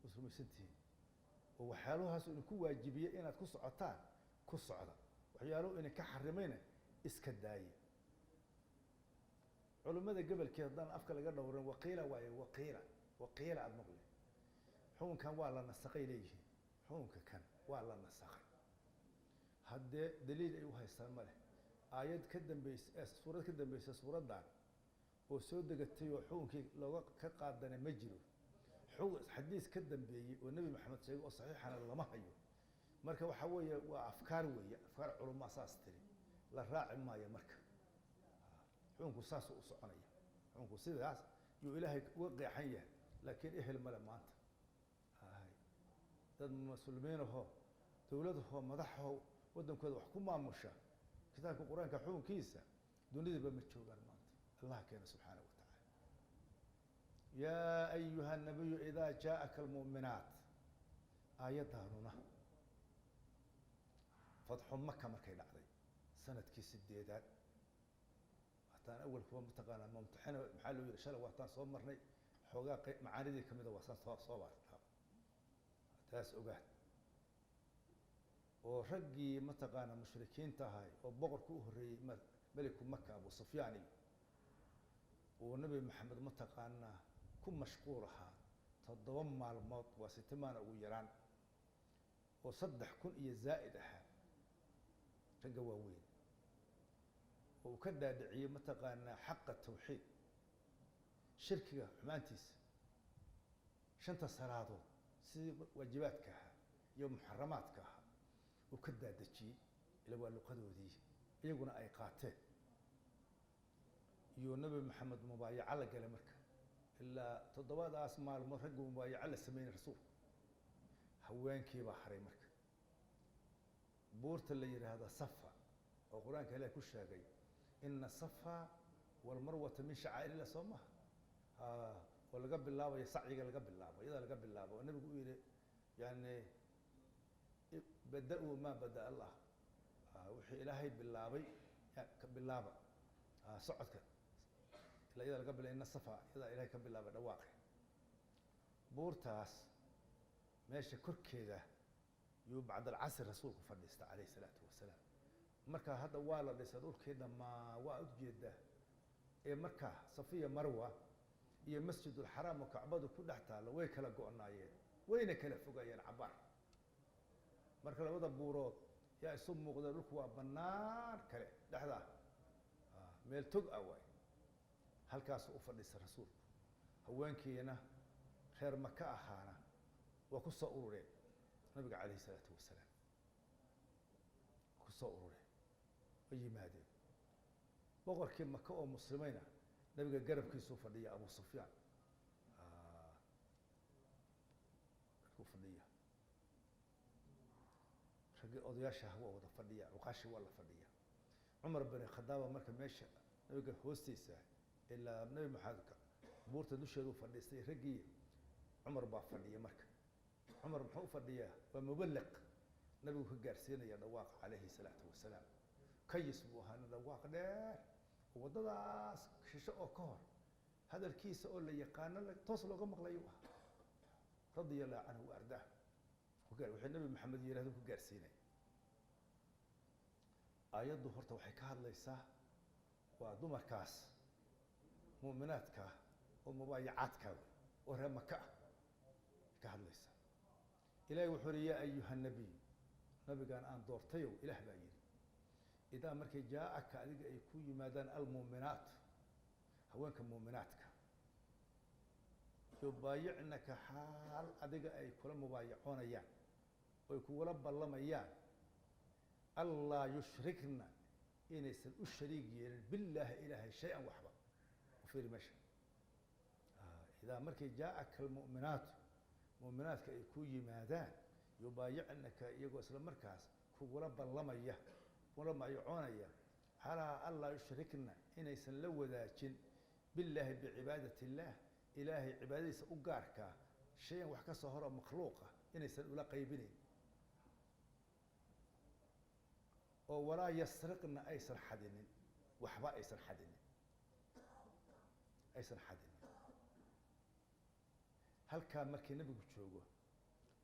aad rumaysan tihiin, oo waxyaaluhaas idinku waajibiyey inaad ku socotaan ku socda, waxyaaluhu idinka xarimayna iska daaya. Culimmada gobolkeed haddaan afka laga dhowran, waqiila waaye, waqiila, waqiila aada maqli, xukunkan waa la nasaqay leeyihiin, xukunka kan waa la nasaqay. Haddee daliil ay u haystaan ma leh, aayad ka dambeysa, suurad ka dambeysa suuraddan oo soo degatay oo xukunkii looga ka qaadana ma jiro, xadiis ka dambeeyey oo Nebi Maxamed sheegay oo saxiixana lama hayo. Marka waxaa weeye waa afkaar weeye, afkaar culumaa saas tiri, la raaci maayo. Marka xukunku saasuu u soconaya, xukunku sidaas yuu Ilaahay uga qeexan yahay, laakiin ehel male maanta. Dad muslimiinahoo dowladahoo madaxahoo waddankooda wax ku maamusha kitaabka qur-aanka xukunkiisa dunidaba ma joogaan maanta. Allah keena subxaanahu wa tacaala. Yaa ayuha nabiyu idaa jaaaka almu'minaat, aayaddaanuna fatxu Maka markay dhacday sanadkii 8aad, hataan awalkuba mataqaanaa mumtaxina maxaa loo yihi shalay waataan soo marnay xoogaa macaanidii kamida waa saan soo baartaa taas ogaad. Oo raggii mataqaanaa mushrikiinta ahay oo boqorku u horreeyey meliku Maka Abu Sufyaan iyo uu Nabi Maxamed mataqaanaa ku mashquul ahaa 7 maalmood, waa sitimaana ugu yaraan, oo 3000 iyo zaa'id ahaa ragga waaweyn, oo uu ka dhaadhiciyey mataqaanaa xaqa tawxiid, shirkiga xumaantiisa, 5 salaadood sidii waajibaadka ahaa iyo muxaramaadka ahaa uu ka daadejiyey, ila waa luqadoodii iyaguna ay qaateen. Iyo Nabi Maxamed mubaayaco la galay marka ilaa 7daas maalmood raggu mubaayaco la sameynay rasuulku, haweenkiibaa haray. Marka buurta la yidhaahda Safa oo qur-aanka Ilahi ku sheegay ina Safa walmarwata min shacaa'ir illah, soo maha, oo laga bilaabayo sacyiga laga bilaabo, iyadaa laga bilaabo, oo nabigu u yihi yani bada-uu maa bada Allah, wixii Ilaahay bilaabay ka bilaaba socodka, ilaa iyadaa laga bilaa ina Safa, iyadaa Ilahay ka bilaabay dhawaaqe. Buurtaas meesha korkeeda yuu bacd alcasr rasuulku fadhiista calayhi salaatu wasalaam. Marka hadda waa la dhisay dhulkii dhammaa, waa ujeedaa ee markaa Safiya Marwa iyo Masjidulxaraam oo Kacbadu ku dhex taallo way kala go'naayeen, wayna kala fogayeen cabaar. Marka labada buurood yaa isu muuqda, dhulku waa bannaan kale dhexdaa meel tog ah waay. Halkaasuu u fadhiista rasuulku, haweenkiina reer Maka ahaana waa ku soo urureen nabiga calayhi salaatu wasalaam, ku soo urureen way yimaadeen. Boqorkii Maka oo muslimayna nabiga garabkiisuu fadhiya Abu Sufyaan ku fadhiya, raggii odayaasha waa wada fadhiya, cuqaashi waa la fadhiya. Cumar bin Khadaaba marka meesha nabiga hoostiisa ilaa Nabi Maxamed buurta dusheedu fadhiistay raggii, Cumar baa fadhiya. Marka Cumar muxuu u fadhiyaa? Waa mubaliq, nabigu ka gaarsiinaya dhawaaqa calayhi salaatu wasalaam. Kayis buu ahaa nin dhawaaq dheer oo waddadaas shisho oo ka hor hadalkiisa oo la yaqaano toos looga maqlayu ahaa, radia allahu canhu wa ardaah. Wuxuu Nabi Maxamed yirahdo ku gaarsiinay. Aayaddu horta waxay ka hadlaysaa waa dumarkaas mu'minaadka oo mubaayacaadka wey oo reer Maka ah ka hadlaysaa. Ilahay wuxuu uhi yaa ayuha nabiy, nabigan aan doortayow, Ilaah baa yidhi idaa markay jaaaka adiga ay ku yimaadaan almu'minaat, haweenka mu'minaadka, yubaayicnaka xaal adiga ay kula mubaayacoonayaan oy kugula ballamayaan, allaa yushrikna inaysan u shariig yeelin billaahi Ilaahay shay-an waxba. Ufiiri meesha, idaa markay jaaaka almu'minaatu, mu'minaadka ay ku yimaadaan, yubaayicnaka iyagoo isla markaas kugula ballamaya kugula mubaayacoonaya calaa anlaa yushrikna inaysan la wadaajin billaahi bicibaadati illaah, Ilaahay cibaadadiisa u gaarkaa, shay-an wax ka soo hor oo makhluuqa inaysan ula qaybinayn, oo walaa yasriqna aysan xadinin waxba, aysan xadinin, aysan xadinin. Halkaa markii nabigu joogo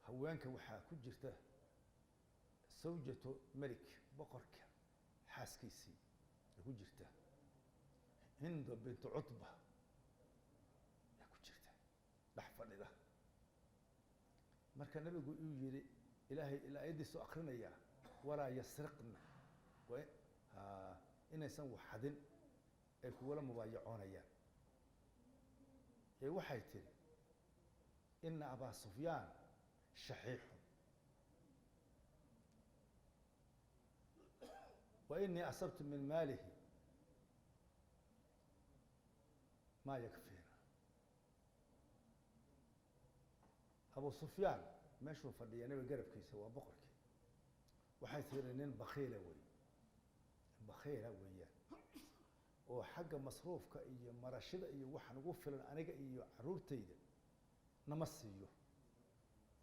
haweenka waxaa ku jirta sawjatu melik, boqorka xaaskiisii ay ku jirta, Hindo bintu Cutba yaa ku jirta dhex fadhida. Marka nabigu uu yihi Ilaahay ilaa aayaddiisu akrinaya walaa yasriqna, inaysan wax xadin ay kugula mubaayacoonayaan, ee waxay tiri ina Abaa Sufyaan shaxiixun wa inii asabtu min maalihi maa yakfiina. Abu Sufyaan meeshuu fadhiya nabiga garabkiisa waa boqorkii, waxay tiri nin bakiila wey, bakhiila weeyaan. Oo xagga masruufka iyo marashida iyo waxaan ugu filan aniga iyo caruurtayda nama siiyo.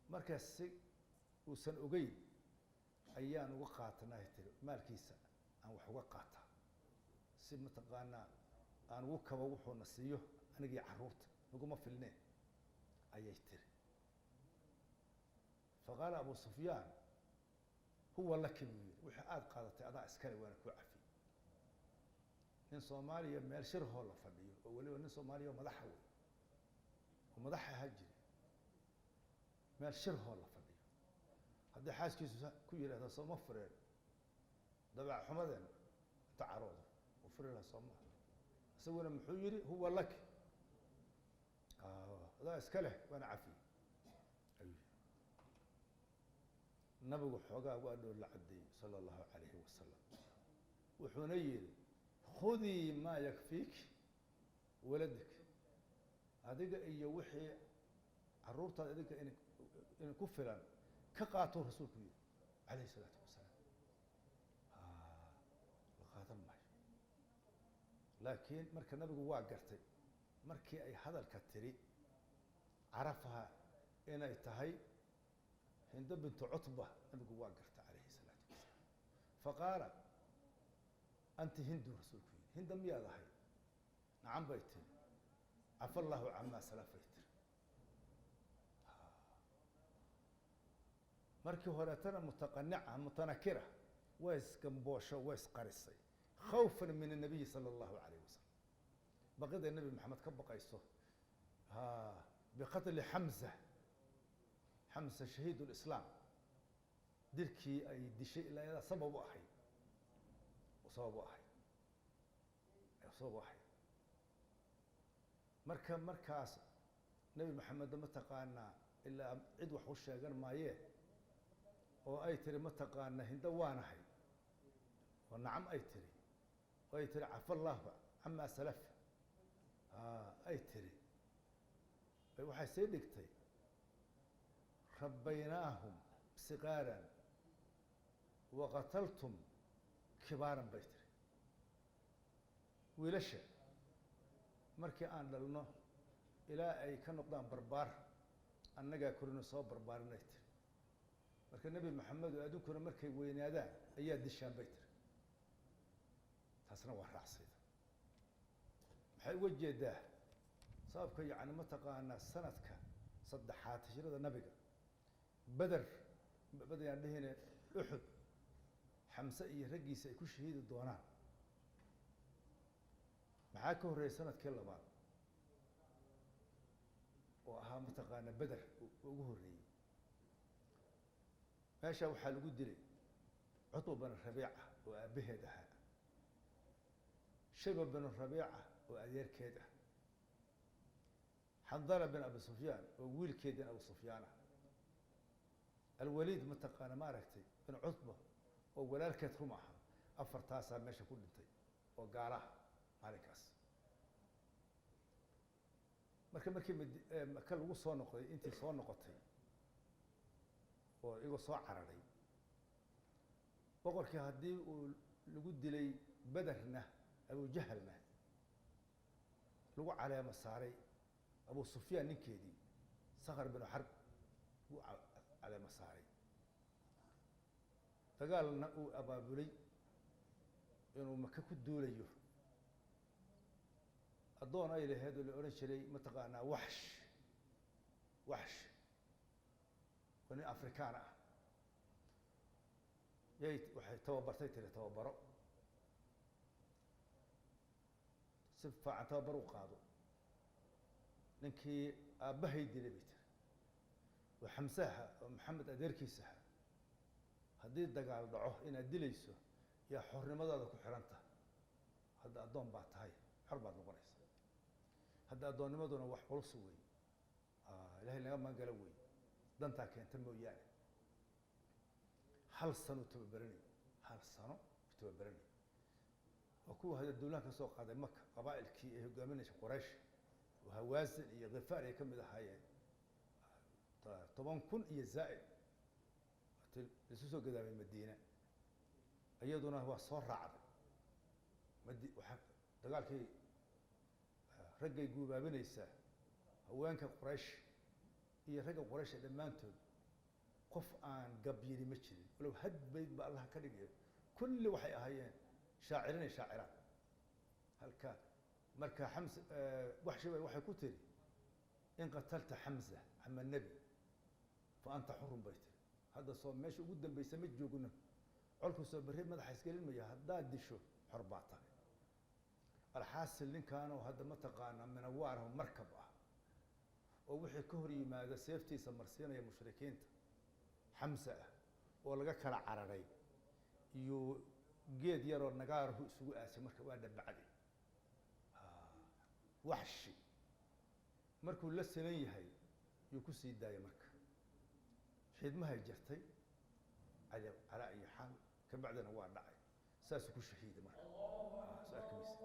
Markaas si uusan ogeyn ayaan uga qaatanaa, tiri, maalkiisa aan wax uga qaataa si mataqaanaa aan ugu kabo wuxuuna siiyo anigii caruurta, naguma filneen, ayay tiri. Faqaala Abu Sufyaan: "Huwa laki," buu yidhi, "wixii aada qaadatay adaa iskale, waana kuu cafiyey." Nin Soomaaliya meel shirhoo la fadhiyo, oo weliba nin Soomaaliya oo madaxa wey, oo madaxa ahaa jiri, meel shirhoo la fadhiyo haddii xaaskiisu ku yidhahda sooma fureen, dabeec xumadeen inta caroodo oo furi laha, soo maha? Isaguna muxuu yidhi? "Huwa laki," adaa iska leh, waana cafiyey, ayuu yidhi. Nabigu xoogaa waa dhool la caddeeyey, sala Allahu calayhi wasalam, wuxuuna yidhi: "Khudii maa yakfiiki waladik," adiga iyo wixii caruurtaada idinka in ku filan ka qaatou rasuulku yidhi, calayhi isalaatu wasalaam. La qaadan maayo. Laakiin marka nabigu waa gartay markii ay hadalka tiri, carafaha inay tahay Hindo bintu Cutba. Nabigu waa gartay, calayhi isalaatu wasalaam. Faqaala: "Anti Hindu?" rasuulku yidhi. "Hinda miyaad ahay?" "Nacam," bay tiri. "Cafa Allahu camaa salafay," tiri. Markii horeetana mutaqanica, mutanakira, waa isgamboosho, waa isqarisay, khawfan min الnabiyi sala Allahu alayh wasalam, baqida Nebi Maxamed ka baqayso biqatli Xamza, Xamza shahiid lislaam, dilkii ay dishay ilaa iyadaa sabab u ahayd, sabab u ahayd, sabab u ahayd. Marka markaas Nebi Maxamed mataqaanaa ilaa cid wax u sheegan maayee, oo ay tiri mataqaanaa Hindo waanahay, oo nacam ay tiri, oo ay tiri "cafa Allahu camaa salaf" ay tiri, waxay sii dhigtay: "Rabbaynaahum sigaaran waqataltum kibaaran," bay tiri. "Wiilasha markii aan dhalno ilaa ay ka noqdaan barbaar, annagaa korino, soo barbaarinay," tiri. "Marka Nebi Maxamed oo addunkuna markay weynaadaan ayaa dishaan," bay tiri. Taasna waa raacsayda. Maxay uga jeedaa sababka? Yacni mataqaanaa sanadka saddexaad hijrada nabiga, Beder, Beder yaan dhihine, Uxud, Xamse iyo raggiisa ay ku shahiidi doonaan. Maxaa ka horreeyay sanadkii labaad oo ahaa mataqaanaa Beder ugu horreeyey? Meesha waxaa lagu dilay Cutba binu Rabiica oo aabbaheed ahaa, Shayba binu Rabiica oo adeerkeed ah, Xandala bin Abi Sufyaan oo wiilkeedin Abu Sufyaan ah, Alwaliid mataqaana maaragtay bin Cutba oo walaalkeed rum ahaa. Afartaasaa meesha ku dhintay oo gaalaha maalinkaas. Marka markii Maka lagu soo noqday, intii soo noqotay oo iyagoo soo cararay, boqorkii haddii uu lagu dilay Bederna, Abujahalna lagu caleemo saaray, Abu Sufyaan ninkeedii Sakar binu Xarb lagu caleemo saaray, dagaalna uu abaabulay inuu Maka ku duulayo, addoon ay lahayd oo la odhan jiray mataqaanaa Waxsh, Waxsh oo nin Afrikaan ah yay waxay tababartay, tiri tababaro si fiican, tababar u qaado ninkii aabbahay dilay, bay tiri, oo Xamsaha oo Maxamed adeerkiisaha. "Haddii dagaal dhaco inaad dilayso yaa xornimadaada ku xihan tahay. Hadda addoon baa tahay, xor baad noqonaysa hadda. Addoonnimaduna wax culus wey, Ilahay naga magangalo wey, dantaa keenta mooyaane." Hal sano tababaranay, hal sano tababaranay. Waa kuwa hadda duulaan ka soo qaaday Maka, qabaa'ilkii ay hogaaminaysa Quraysh oo Hawaasin iyo Khifaar ay ka mid ahaayeen, 10,000 iyo zaa'id laisu soo gadaamay Madiina. Iyaduna waa soo raacday madi waxaa Dagaalkii raggay guubaabinaysaa, haweenka Quraysh iyo ragga Quraysh dhammaantood qof aan gab yiri ma jirin, walow had bayd ba Allah ka dhigay. Kulli waxay ahaayeen shaaciriin shaaciraat. Halka marka Xamse Waxshi bay waxay ku tiri in qatalta Xamza ama nebi fa anta xurun bay tiri. Hadda soo meesha ugu dambaysa ma joogno, colku soo berri madaxa isgelin maya, haddaad disho xor baa tahay. Alxaasil ninkaanoo hadda mataqaanaa minawaaraho markab ah oo wixii ka hor yimaada seeftiisa marsiinaya mushrikiinta Xamse ah oo laga kala cararay iyo geed yaroo nagaarahu isugu aasay. Marka waa dhabacday Waxshi markuu la sinan yahay yuu ku sii daayay. Marka xiidmahay jartay calaa ayi xaal, ka bacdina waa dhacay, saasuu ku shahiiday. Marka soo arki maysa.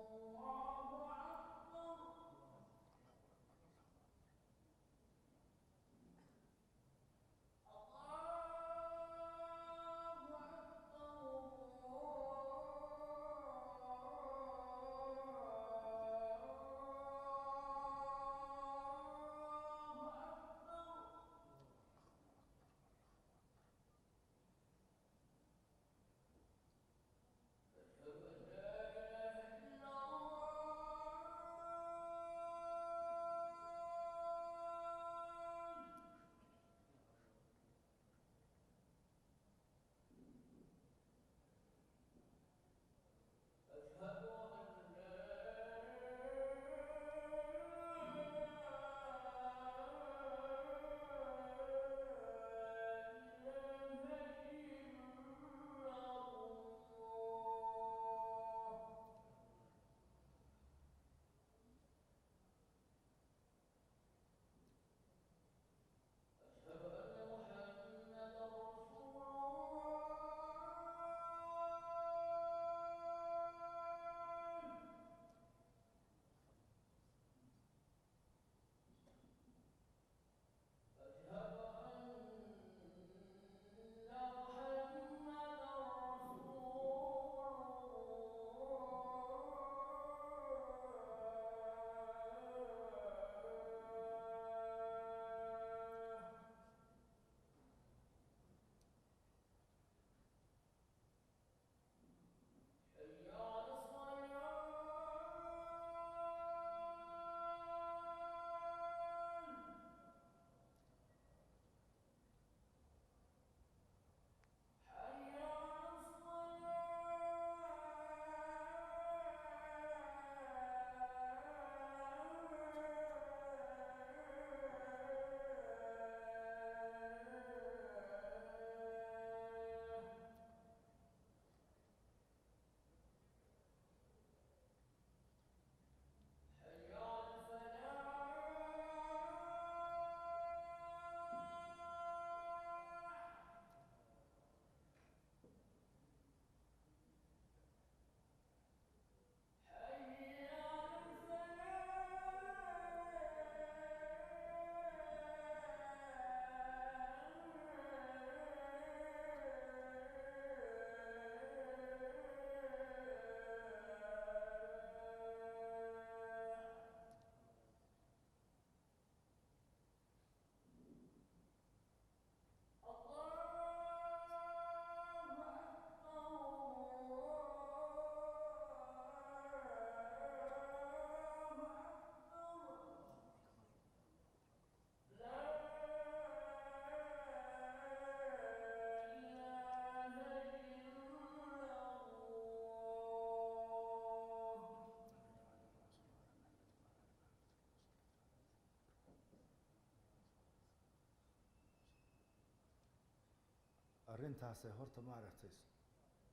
Arrintaasay horta maaragtay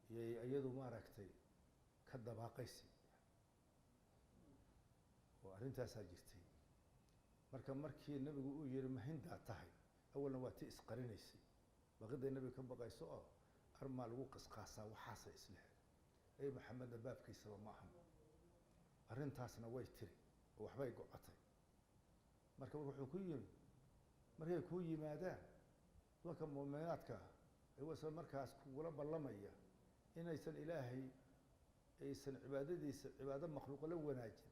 iyay iyadu maaragtay ka dabaaqaysa oo arrintaasaa jirtay. Marka markii nabigu uu yiri ma hindaa tahay, awalna waa ti isqarinaysay, baqiday nabiga ka baqayso oo armaa lagu qisqaasaa waxaasay islehe ey Maxamedna baabkiisaba ma ahan. Arrintaasna way tiri oo waxbay gocotay. Marka wuxuu ku yimi markay kuu yimaadaan dumarka mu'minaadka ah ayagoo isla markaas kugula ballamaya inaysan Ilaahay aysan cibaadadiisa cibaado makhluuq la wanaajin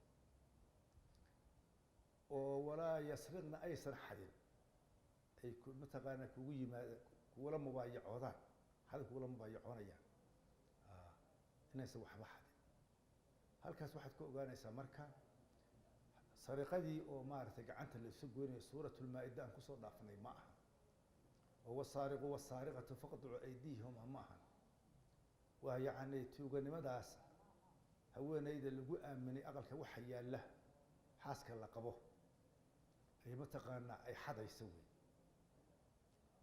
oo walaa yasriqna aysan xadin ay mataqaanaa kugu yimaada kugula mubaayacoodaan xadin kugula mubaayacoonayaan inaysan waxba xadin. Halkaas waxaad ka ogaanaysaa marka sariqadii oo maaragtay gacanta la isu goynayo suuratulmaa-ida aan kusoo dhaafnay ma aha, oo wasaariqu wasaariqatu faqducu aydiihima ma ahan. Waa yacni tuuganimadaas haweeneyda lagu aaminay aqalka waxa yaalla xaaska la qabo ay mataqaanaa ay xadayso wey.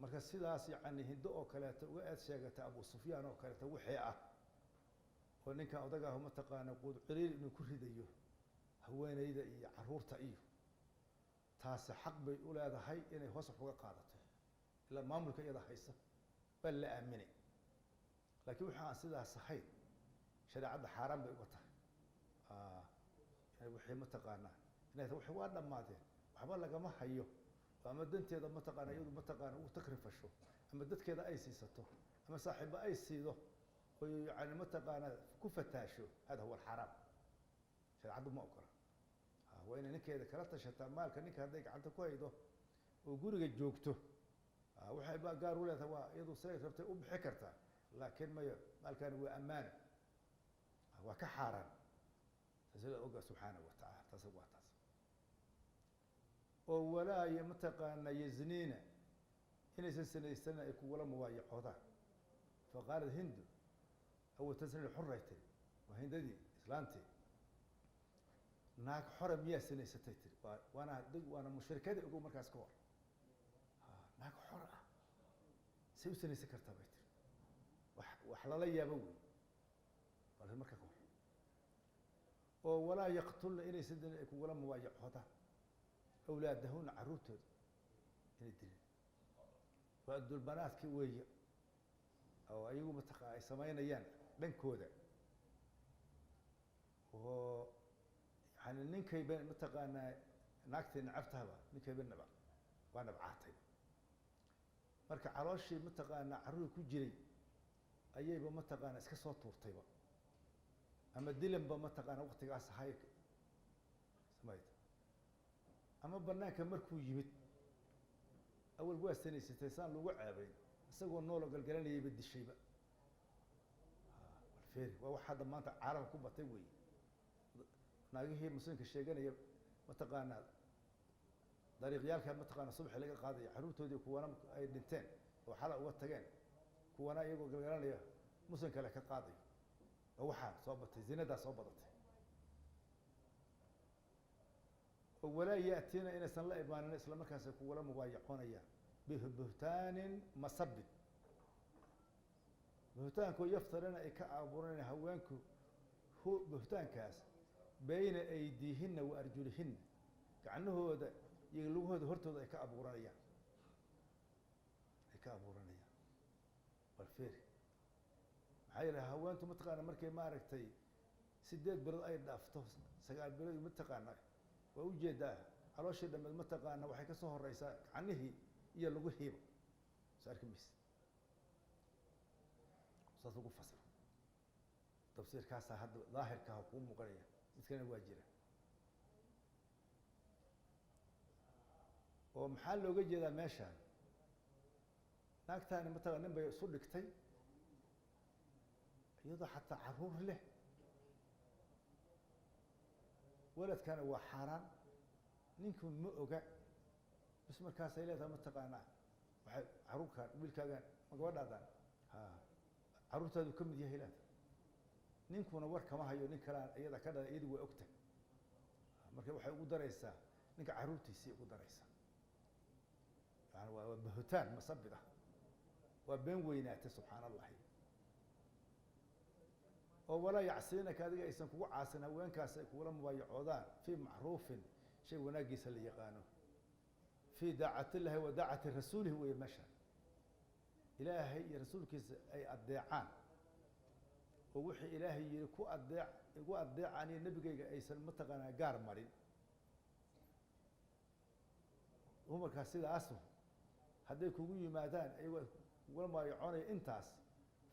Marka sidaas yacni Hindo oo kaleeto uga aad sheegata Abu Sufyaan oo kaleeto wixii ah oo ninkan odagaahu mataqaana quud ciriir inuu ku ridayo haweeneyda iyo caruurta iyo taasi xaq bay u leedahay inay hoos wax uga qaadato ilaa maamulka iyada haysa baa la aaminay. Laakiin waxa aan sidaas ahayn shareecadda xaaraan bay uga tahay. Wixii mataqaanaa inay tahay waa dhammaadeen waxba lagama hayo, ama danteeda mataqaana iyadu mataqaana ugu takrifasho ama dadkeeda ay siisato ama saaxiiba ay siido oo yani mataqaana ku fataasho, hada huwa alxaraam, shareecaddu ma ogola. Waa inay ninkeeda kala tashataa maalka ninka hadday gacanta ku haydo oo guriga joogto waxay ba gaar u leedahay, waa iyadu siday rabtay u bixi kartaa, laakiin maya maalkani waa ammaano, waa ka xaaraan. Taas la oga subxaanahu wa tacaala. Taas waa taas. Oo walaa mataqaana yazniina inaysan sinaysanin ay kugula mubaayacoodaan. Faqaalat Hindu aw tasni xuray tiri, waa Hindadii islaantii, naag xora miyaa sinaysatay tiri, waana waana mushrikadii ogow markaas ka hor, naag xor ah say u sinaysan kartaa bay tiri. Wax lala yaabo wey balse marka ka hor. Oo walaa yaqtulna inaysan dilin ay kugula mubaayacoodaan awlaadahuna carruurtooda inay dilin, waa dulbanaadki weeye oo ayagu mataqa ay samaynayaan dhankooda oo yani ninkayba mataqaanaa naagtay nacabtahaba ninkayba naba waa nabcaatay. Marka calooshii mataqaanaa carruur ku jiray ayayba mataqaanaa iska soo tuurtayba ama dilanba mataqaanaa waktigaas ahay samayd ama banaanka markuu yimid awal waa sanaysatay saan lagu ceebayn isagoo nooloo galgalanayayba dishayba. Walferi waa wax hadda maanta caalamka ku batay weeye. Naagihii muslimka sheeganaya mataqaanaa dariiqyaalka mataqaana subaxi laga qaadaya carruurtoodii kuwana ay dhinteen oo xala uga tageen, kuwana iyagoo galgalanaya muslim kale ka qaadayo. Oo waxaa soo batay zinadaa soo badatay. Oo walaa yaatiina inaysan la imaanin isla markaas ay kugula mubaayacoonayaan bibuhtaanin masabid, buhtaanku yaftarina ay ka abuuranayaan haweenku buhtaankaas bayna aydiihinna wa arjulihinna, gacnahooda iyo lugahooda hortooda ay ka abuuranayaan, ay ka abuuranayaan. Balfeeri maxaa yeele haweentu mataqaana markay maaragtay 8 bilood ay dhaafto 9 bilood mataqaana waa ujeedaa calooshii dhammeed mataqaana waxay ka soo horeysaa gacnihii iyo lugihiiba soo arki mayse. Saas lagu fasiro tafsiirkaasaa hadda daahirkaaha kuu muuqanaya, midkana waa jira. Oo maxaa looga jeedaa meeshaan? Naagtaani mataqana nin bay isu dhigtay iyadoo xataa carruur leh, waladkana waa xaaraan, ninku ma oga, bis markaasay leedahay mataqaanaa waxay carruurkaan wiilkaagaan ma gabadhaadaan ha carruurtaadu ka mid yahay leedahay, ninkuna war kama hayo, nin kalaan iyada ka dhalay iyadu waa ogtahay. Marka waxay ugu daraysaa ninka carruurtiisii ugu daraysaa, yani waa buhtaan masabid ah, waa been weynaatay subxaana allahi. Oo walaa yacsiinaka adiga aysan kugu caasin haweenkaas ay kugula mubaayacoodaan fii macruufin shay wanaagiisa la yaqaano, fii daacati illahi wa daacati rasuulihi weeye meesha ilaahay iyo rasuulkiisa ay addeecaan oo wixii ilaahay yihi ku adeec igu adeecaan iyo nebigayga aysan mataqaanaa gaar marin. Dumarkaas sidaasu hadday kugu yimaadaan iyagoo kugula mubaayacoonaya intaas,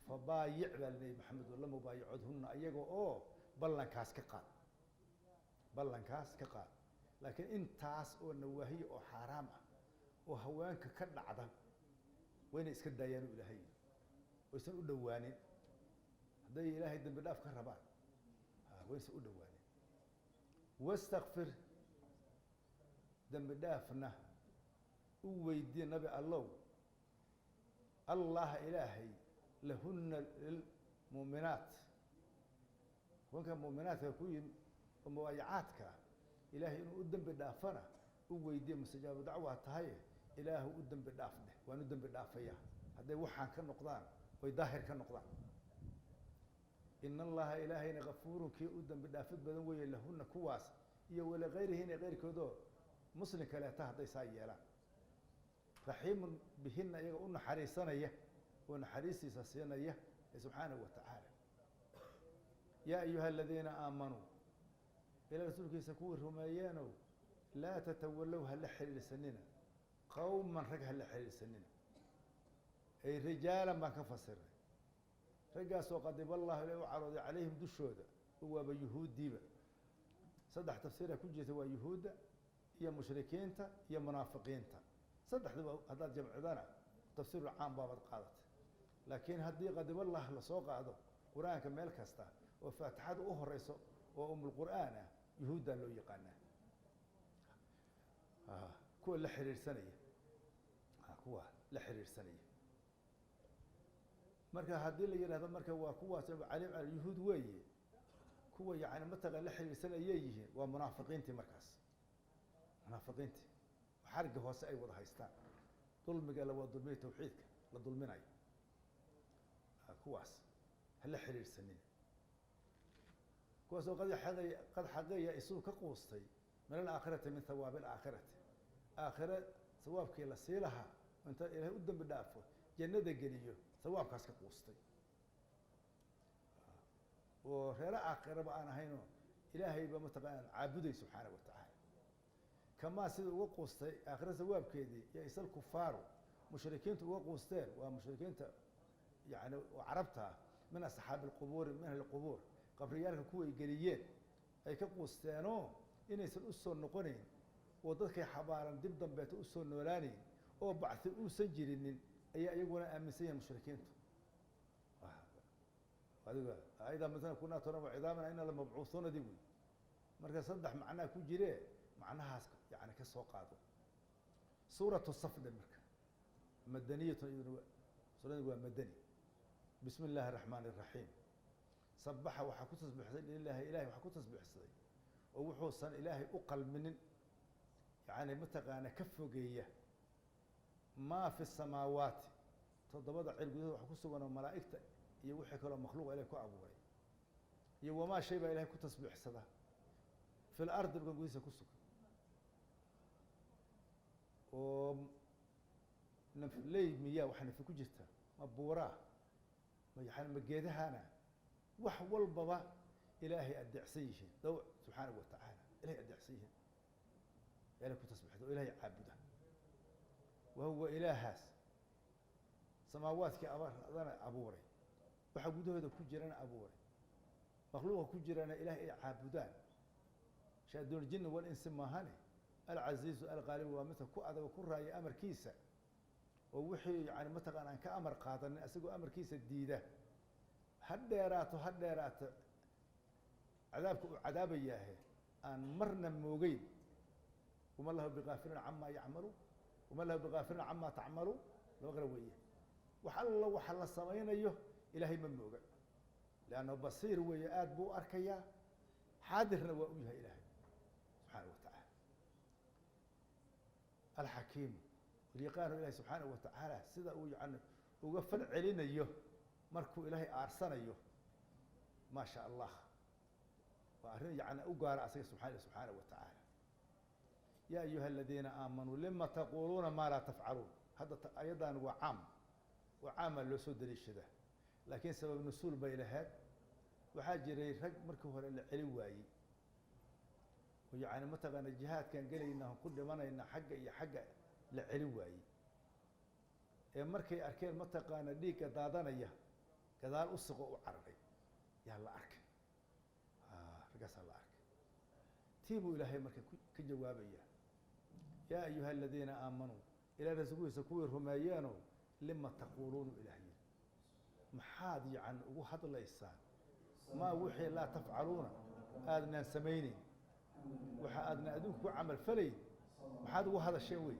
fabaayic baa laleeyahy Maxamed oo la mubaayacodhunna iyaga oo Ballankaas ka qaad, ballankaas ka qaad. Laakiin intaas oo nawaahiya oo xaaraam ah oo haweenka ka dhacda waa inay iska daayaan u Ilaahay oysan u dhowaanin hadday Ilaahay dembi dhaaf ka rabaan. Waa inaysan u dhowaanin. Wastakfir, dembi dhaafna u weydiiya, Nabi Allow, Allaha Ilaahay, lahunna lilmu'minaat, haweenka mu'minaadka ku yimi oo mubaayacaadka ah, Ilaahay inuu u dembi dhaafana u weydiiya. Mustajaabu dacwaa tahaye, Ilaahu u dembi dhaaf dheh, waan u dembi dhaafaya hadday waxaan ka noqdaan oy daahir ka noqdaan. In Allaha Ilaahayna kafuurun, kii u dembi dhaafid badan weeye, lahunna kuwaas iyo walikayrihina, keyrkoodoo muslim kaleeta hadday saa yeelaan, raxiimun bihina, iyaga u naxariisanaya oo naxariistiisa siinaya subxaanahu wa tacaala. Yaa ayuha aladiina aamanuu, ilaa rasuulkiisa kuwii rumeeyeenow, laa tatawallow, hala xiriirsanina, qowman rag hala xiriirsanina, ay rijaalan baan ka fasiray, raggaasoo qadiba Allahu, ilahi u carooday, calayhim dushooda, oo waaba yuhuuddiiba. Saddex tafsiira ku jirta: waa yuhuudda iyo mushrikiinta iyo munaafiqiinta. Saddexduba haddaad jamcidana tafsiiru caam baabaad qaadatay. Laakiin haddii qadiballah lasoo qaado Qur-aanka meel kasta oo faatixada u horeyso oo umulqur'aan ah, yuhuuddaa loo yaqaanaa kuwa la xiriirsanaya, kuwa la xiriirsanaya. Marka haddii la yidhahdo marka waa kuwaas calim alyahuud weeye, kuwa yani mataqan la xiriirsanayay yihiin waa munaafiqiintii. Markaas munaafiqiintii xarigga hoose ay wada haystaan, dulmiga la wada dulmiyo, tawxiidka la dulminayo, kuwaas hala xiriirsanin, kuwaasoo qad xaqay, qad xaqeeya isuu ka quustay, min alaakhirati, min hawaabi alaakhirati, aakhire hawaabkii la sii lahaa, inta Ilaahay u dembi dhaafo jannada geliyo, hawaabkaas ka quustay oo reero aakhiraba aan ahaynoo Ilaahayba mataqaana caabuday subxaana wa tacaala. Kamaa sida uga quustay aakhire hawaabkeedii yo isal kufaaru, mushrikiintu uga quusteen, waa mushrikiinta yani oo carabta ah, min asxaabi alqubuuri, min ahli qubuur, qabriyaalka kuway geliyeen ay ka quusteenoo inaysan u soo noqonayn oo dadkay xabaaran dib dambeeta usoo noolaanayn oo bacthi uusan jirinin ayaa iyaguna aaminsan yihin mushrikiintu. Adiga aidaa maala kunaa turaba cidaamana ina lamabcuuhuuna di wey. Marka saddex macnaa ku jiree, macnahaas yani ka soo qaado. Suuratu safdhe marka madaniyatun, iyaduna suuradani waa madani. Bismi illaahi araxmaani araxiim. Sabaxa, waxaa ku tasbiixsaday, lilahi, Ilahay waxaa ku tasbiixsaday oo wuxuusan Ilaahay u qalminin yani mataqaana ka fogeeya, maa fi samaawaati, toddobada cir gudahood waxa ku sugan oo malaa'igta iyo wixii kaloo makhluuqa Ilahay ku abuuray, iyo wamaa shay baa Ilahay ku tasbiixsada, fi lardi, dhulkan gudihiisa ku sugan, oo nafley miyaa waxa nafi ku jirta, ma buuraa, ma yani ma geedahana, wax walbaba Ilaahay adeecsan yihiin dawc subxaanahu wa tacaala, Ilahay adeecsan yihiin, Ilahay ku tasbixda oo Ilahay caabuda. Wa huwa Ilaahaas samaawaadkii abadana abuuray, waxa gudahooda ku jirana abuuray, makhluuqa ku jirana Ilahay ay caabudaan, shaaduun jinni walinsi maahane, alcasiizu alqaalibu, waa midka ku adag oo ku raaya amarkiisa, oo wixii yani mataqaana aan ka amar qaadanin isagoo amarkiisa diida, ha dheeraato, ha dheeraato cadaabka uu cadaabayaahe, aan marna moogeyn. Wama lahu bigaafilin camaa yacmalu, wama lahu bigaafilin camaa tacmalu, laba qara weeye. Wax alla waxa la samaynayo Ilaahay ma mooga, leanna basiir weeye, aada buu u arkayaa, xaadirna waa u yahay Ilaahay subxaana wa tacaala. Alxakiimu yaqaano Ilahi subxaanahu wa tacaala sida uu yani uga fal celinayo markuu Ilaahay aarsanayo, maa sha Allah, waa arrin yani u gaara asaga subxaanahu wa tacaala. Ya ayuha aladiina aamanuu lima taquluuna maa laa tafcaluun. Hadda ayaddan waa caam oo caamaa loo soo daliishadaa, laakiin sabab nusuul bay lahayd. Waxaa jiray rag markii hore la celi waayey oo yani mataqaana jihaadkaan gelayna ku dhimanayna xagga iyo xagga la celi waayey, ee markay arkeen mataqaana dhiigga daadanaya gadaal u siqo u cararay yaa la arkay. Markaasaa la arkay tii buu Ilaahay marka ka jawaabaya. Yaa ayuha aladiina aamanuu, Ilahay rasuulkiisa kuwii rumeeyeenow, lima taquuluuna, Ilaah yiri, maxaad yacni ugu hadlaysaan maa wixii laa tafcaluuna aadnaan samayneyn, waxa aadna adinku ku camal falayn maxaad ugu hadasheen? Wey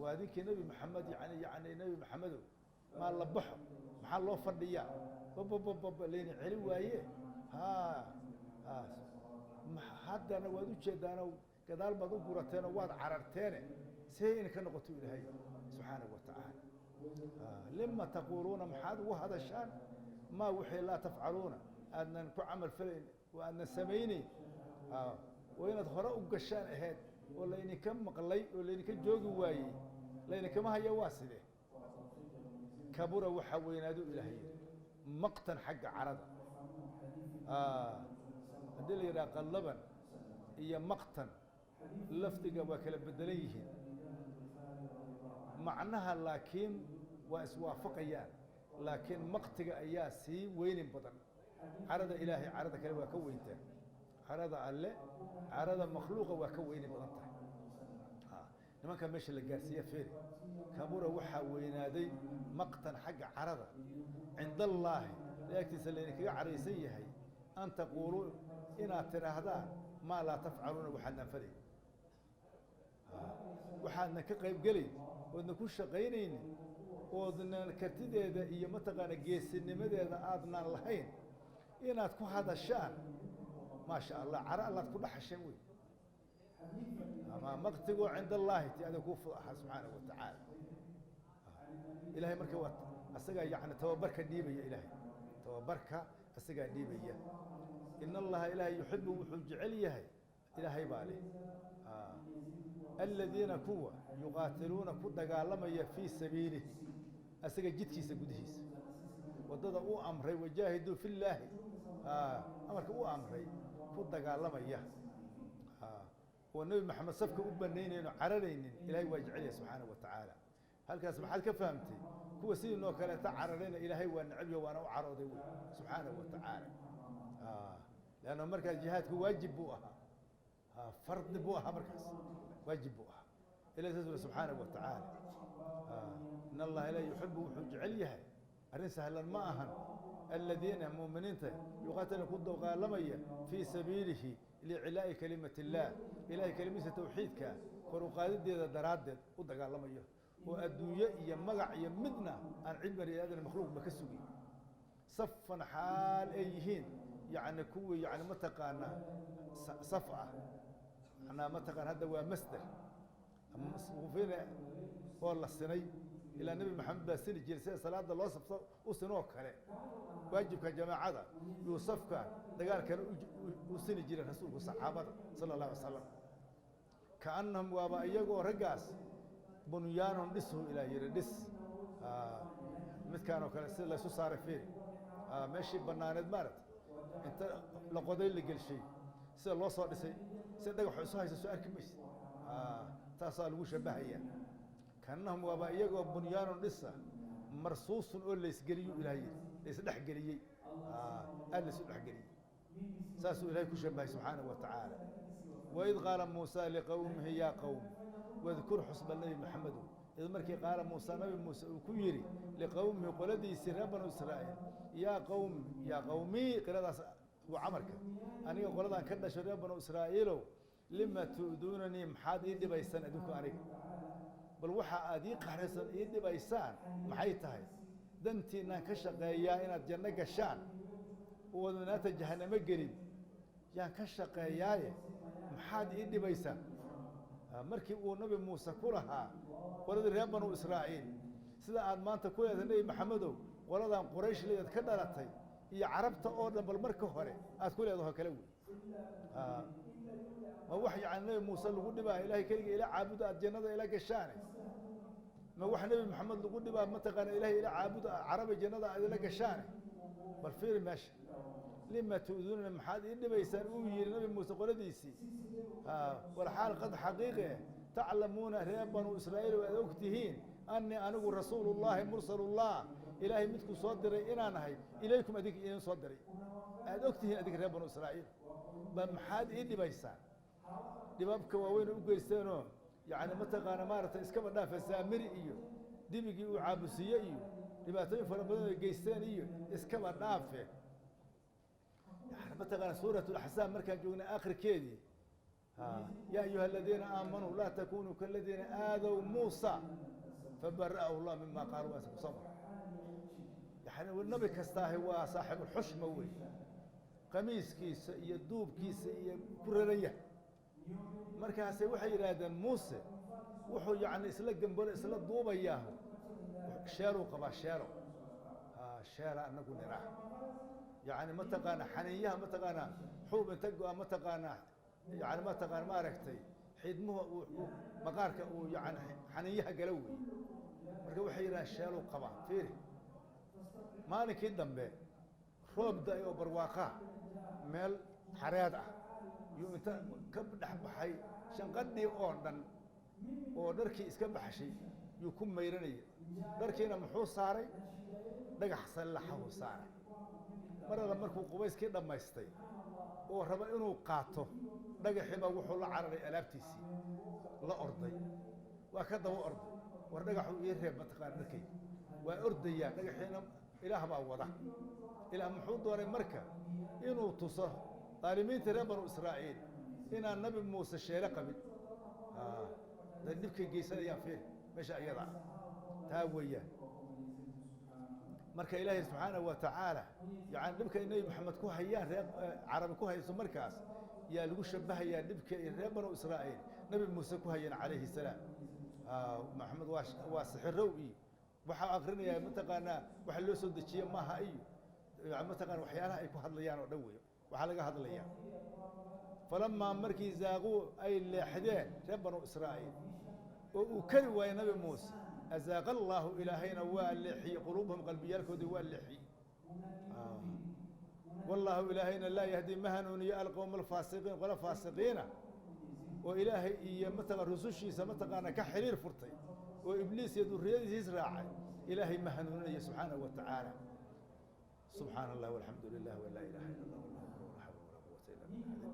waa adinkii Nebi Maxamed, yani Nebi Maxamedow, maa la baxo, maxaa loo fadhiyaa? Bababababa layna celi waaye. Ha ha, haddana waad u jeedaanoo gadaal baad u gurateenoo waad cararteene, see ina ka noqoto? Ilaahay subxaanahu wa tacaala, lima taquuluuna, maxaad ugu hadashaan maa wixii laa tafcaluuna aadnan ku camal falayn oo aadnan samayneyn, oo inaad hore u gashaan ahayd oo laydinka maqlay oo laydinka joogi waayey, laydinkama haya, waa sidee? Kabura waxaa weynaadu, Ilaah yiri, maqtan xagga carada. Haddii la yidhaha qallaban iyo maqtan, lafdiga waa kala bedelan yihiin macnaha, laakiin waa iswaafaqayaan, laakiin maqtiga ayaa sii weynin badan. Carada Ilaahay carada kale waa ka weyntaa, carada Alle carada makhluuqa waa ka weyni badan tahay. Nimanka meesha la gaarsiiya feeri. Kabura waxaa weynaaday maqtan xagga carada cinda Allaahi, agtiisa laydinkaga caraysan yahay, an taquuluu, inaad tidhaahdaan, maa laa tafcaluuna, waxaadnaan falayn, waxaadna ka qayb gelayn oodna ku shaqaynaynin oodna kartideeda iyo mataqaana geesinimadeeda aadnaan lahayn inaad ku hadashaan. Maasha Allah, caro Allaad ku dhaxasheen wey. Ama maqtigoo cinda Allaahi ti adag kuu fudaxa subxaanahu wa tacaala. Ilahay marka waa asagaa yani tababarka dhiibaya, Ilaahay tababarka asagaa dhiibaya. In Allaha Ilaahay yuxibu, wuxuu jecel yahay, Ilaahay baa leh, aladiina kuwa yuqaatiluuna ku dagaalamaya fii sabiilihi, asaga jidkiisa gudihiisa, waddada uu amray, wajaahiduu fi llaahi, amarka uu amray ku dagaalamaya, oo Nebi Maxamed safka u banaynayno cararaynin, Ilahay waa jecel yahay subxaanahu wa tacaala. Halkaas maxaad ka fahamtay? Kuwa sidiinoo kaleeta cararayna Ilaahay waa necabyo, waana u carooday wey subxaanahu wa tacaala. Leanna markaas jihaadku waajib buu ahaa, fardi buu ahaa, markaas waajib buu ahaa. Ilahi saas uri subxaanahu wa tacaala, in Allaha ilahi yuxibu, wuxuu jecel yahay, arrin sahlan ma ahan, aladiina muuminiinta yuqaatiluuna ku dagaalamaya fii sabiilihi licilaa'i kalimati illaah, Ilahay kelimadiisa tawxiidka kor u qaadideeda daraaddeed u dagaalamayo, oo adduunye iyo magac iyo midna aan cid bani aadan makhluuqba ka sugin, safan xaal ay yihiin, yacni kuwii yani mataqaanaa saf ah, macnaa mataqaana hadda waa masder masfuufiina oo la sinay. Ilaa Nebi Maxamed baa sini jiray sida salaada loo safto u sinoo kale, waajibka jamaacada yuu safka dagaalkana u sini jiray rasuulku saxaabada sala Allah alay salam. Kaannahum, waaba iyagoo raggaas, bunyaanun dhishu, Ilaah yiri, dhis midkaan oo kale sida laysu saaray fiiri, meeshii banaaneed maaragta inta la qoday la gelshay, sida loo soo dhisay, sida dhagaxu isu haysa soo arki maysa, taasaa lagu shabahaya. Kaannahum, waaba iyagoo bunyaanun dhisa marsuusun oo laysgeliyu, Ilaah yiri, laysdhexgeliyey, aada laysu dhexgeliyey, saasuu Ilahay ku shabahay subxaanahu wa tacaala. Waid qaala Muusa liqowmihi yaa qowm, wadkur, xusba Nebi Maxamedow, id markii qaala Muusa, Nabi Muuse uu ku yidhi, liqowmihi, qoladiisii reer Banu Israa'iil, yaa qowmi, yaa qowmii, qiradaas abu camarka, aniga qoladaan ka dhasho reer Banu Israa'iilow, lima tu'duunanii, maxaad ii dhibaysaan adinku aniga? Bal waxa aad ii qaxraysan ii dhibaysaan maxay tahay? Dantiinaan ka shaqeeyaa, inaad janno gashaan oo naarta jahanamo gelin yaan ka shaqeeyaaye, maxaad ii dhibaysaan? Markii uu Nabi Muuse ku lahaa qoladii reer Banu Israa'iil, sida aad maanta ku leedahay Nebi Maxamedow qoladan Quraysh leedaad ka dhalatay iyo Carabta oo dhan, bal marka hore aad ku leedaho kale wey. Ma wax yani Nebi Muuse lagu dhibaa Ilahay keliga ila caabuda aad jannada ila gashaane? Ma wax Nebi Maxamed lagu dhibaa mataqaana Ilahay ila caabuda Carabi jannada aad ila gashaane? Bal fiiri meesha, lima tu'duunana, maxaad ii dhibaysaan uu yihi Nabi Muuse qoladiisii, walxaal qad xaqiiqe taclamuuna, reer Banu Israa'iil, aad og tihiin, anii anigu rasuulullaahi mursalullah, Ilaahay midkuu soo diray inaan ahay, ilaykum, adinka idin soo diray. Aad og tihiin adinka reer Banu Israa'iil ba maxaad ii dhibaysaan? Dhibabka waaweyn u geysteenoo, yacni mataqaana maaragtay, iskaba dhaafa Saamiri iyo dibigii uu caabusiiye iyo dhibaatooyin fara badan ay geysteen iyo iskaba dhaafe. Yani mataqaana Suurat Laxsaab markaan joognay aakhirkeedii, "Ya ayuha aladiina aamanuu laa takunuu kaladiina aadaw Muusa fabara'ahu Allah mima qaaluu." Waa kusoo mara. Yani nabi kastaahi waa saaxibulxushma wey, qamiiskiisa iyo duubkiisa iyo ku raran yahay. Markaase waxay yidhaahdeen Muuse wuxuu yani isla gambalo isla duubayaa, sheeluu qabaa, sheelo sheela anagu niraa. Yani mataqaana xaniinyaha, mataqaana xuub inta go-a, mataqaana yani mataqaana maaragtay xidmuhu maqaarka uu yani xaniinyaha gala wey. Marka waxay yidhahdeen sheeluu qabaa. Fiiri, maalinkii dambe roob da-ay oo barwaaqaa, meel xareed ah yuu inta ka dhex baxay, shanqadhii oo dhan oo dharkii iska baxshay yuu ku mayranayay. Dharkiina muxuu saaray? Dhagax sallaxahu saaray. Mar alla markuu qubayskii dhammaystay oo raba inuu qaato dhagaxiiba, wuxuu la cararay alaabtiisii, la orday. Waa ka daba orday: "War dhagaxuu ii reeb mataqaana dharkayga." Waa ordayaa, dhagaxiina Ilaah baa wada. Ilaah muxuu doonay marka? Inuu tuso daalimiinta reer Banu Israa'iil inaan Nabi Muuse sheele qabin day dhibkay geysanayaan. Fiir meesha ayada ah, taa weeyaan. Marka Ilaahay subxaanahu wa tacaala yani dhibka ay Nebi Maxamed ku hayaan, reer Carabi ku hayso markaas, yaa lagu shabahayaa dhibka ay reer Banu Israa'iil Nabi Muuse ku hayeen calayhi salaam. Maxamed waa sixirow iyo waxaa akrinayaa mataqaanaa waxa loo soo dejiye maaha iyo yani mataqana waxyaalaha ay ku hadlayaan oo dhan wey waxaa laga hadlayaa. Falamaa markii zaaquu ay leexdeen reer Banu Israa'iil oo uu kari waayey Nabi Muuse, azaaqa Allaahu, Ilaahayna waa leexiyey, quluubahum qalbiyaalkoodii waa leexiyey. Wallaahu Ilaahayna laa yahdi ma hanuuniyo alqowma alfaasiqiin, qola faasiqiina oo Ilaahay iyo mataqa rusushiisa mataqaana ka xiriir furtay oo Ibliis iyo duriyadiisiis raacay, Ilaahay ma hanuuninayo subxaanahu wa tacaala. Subxaana Allah walxamdu lilah walaa ilaha ila Allah wallahu akbar walaa xawla walaa quwata illa billah.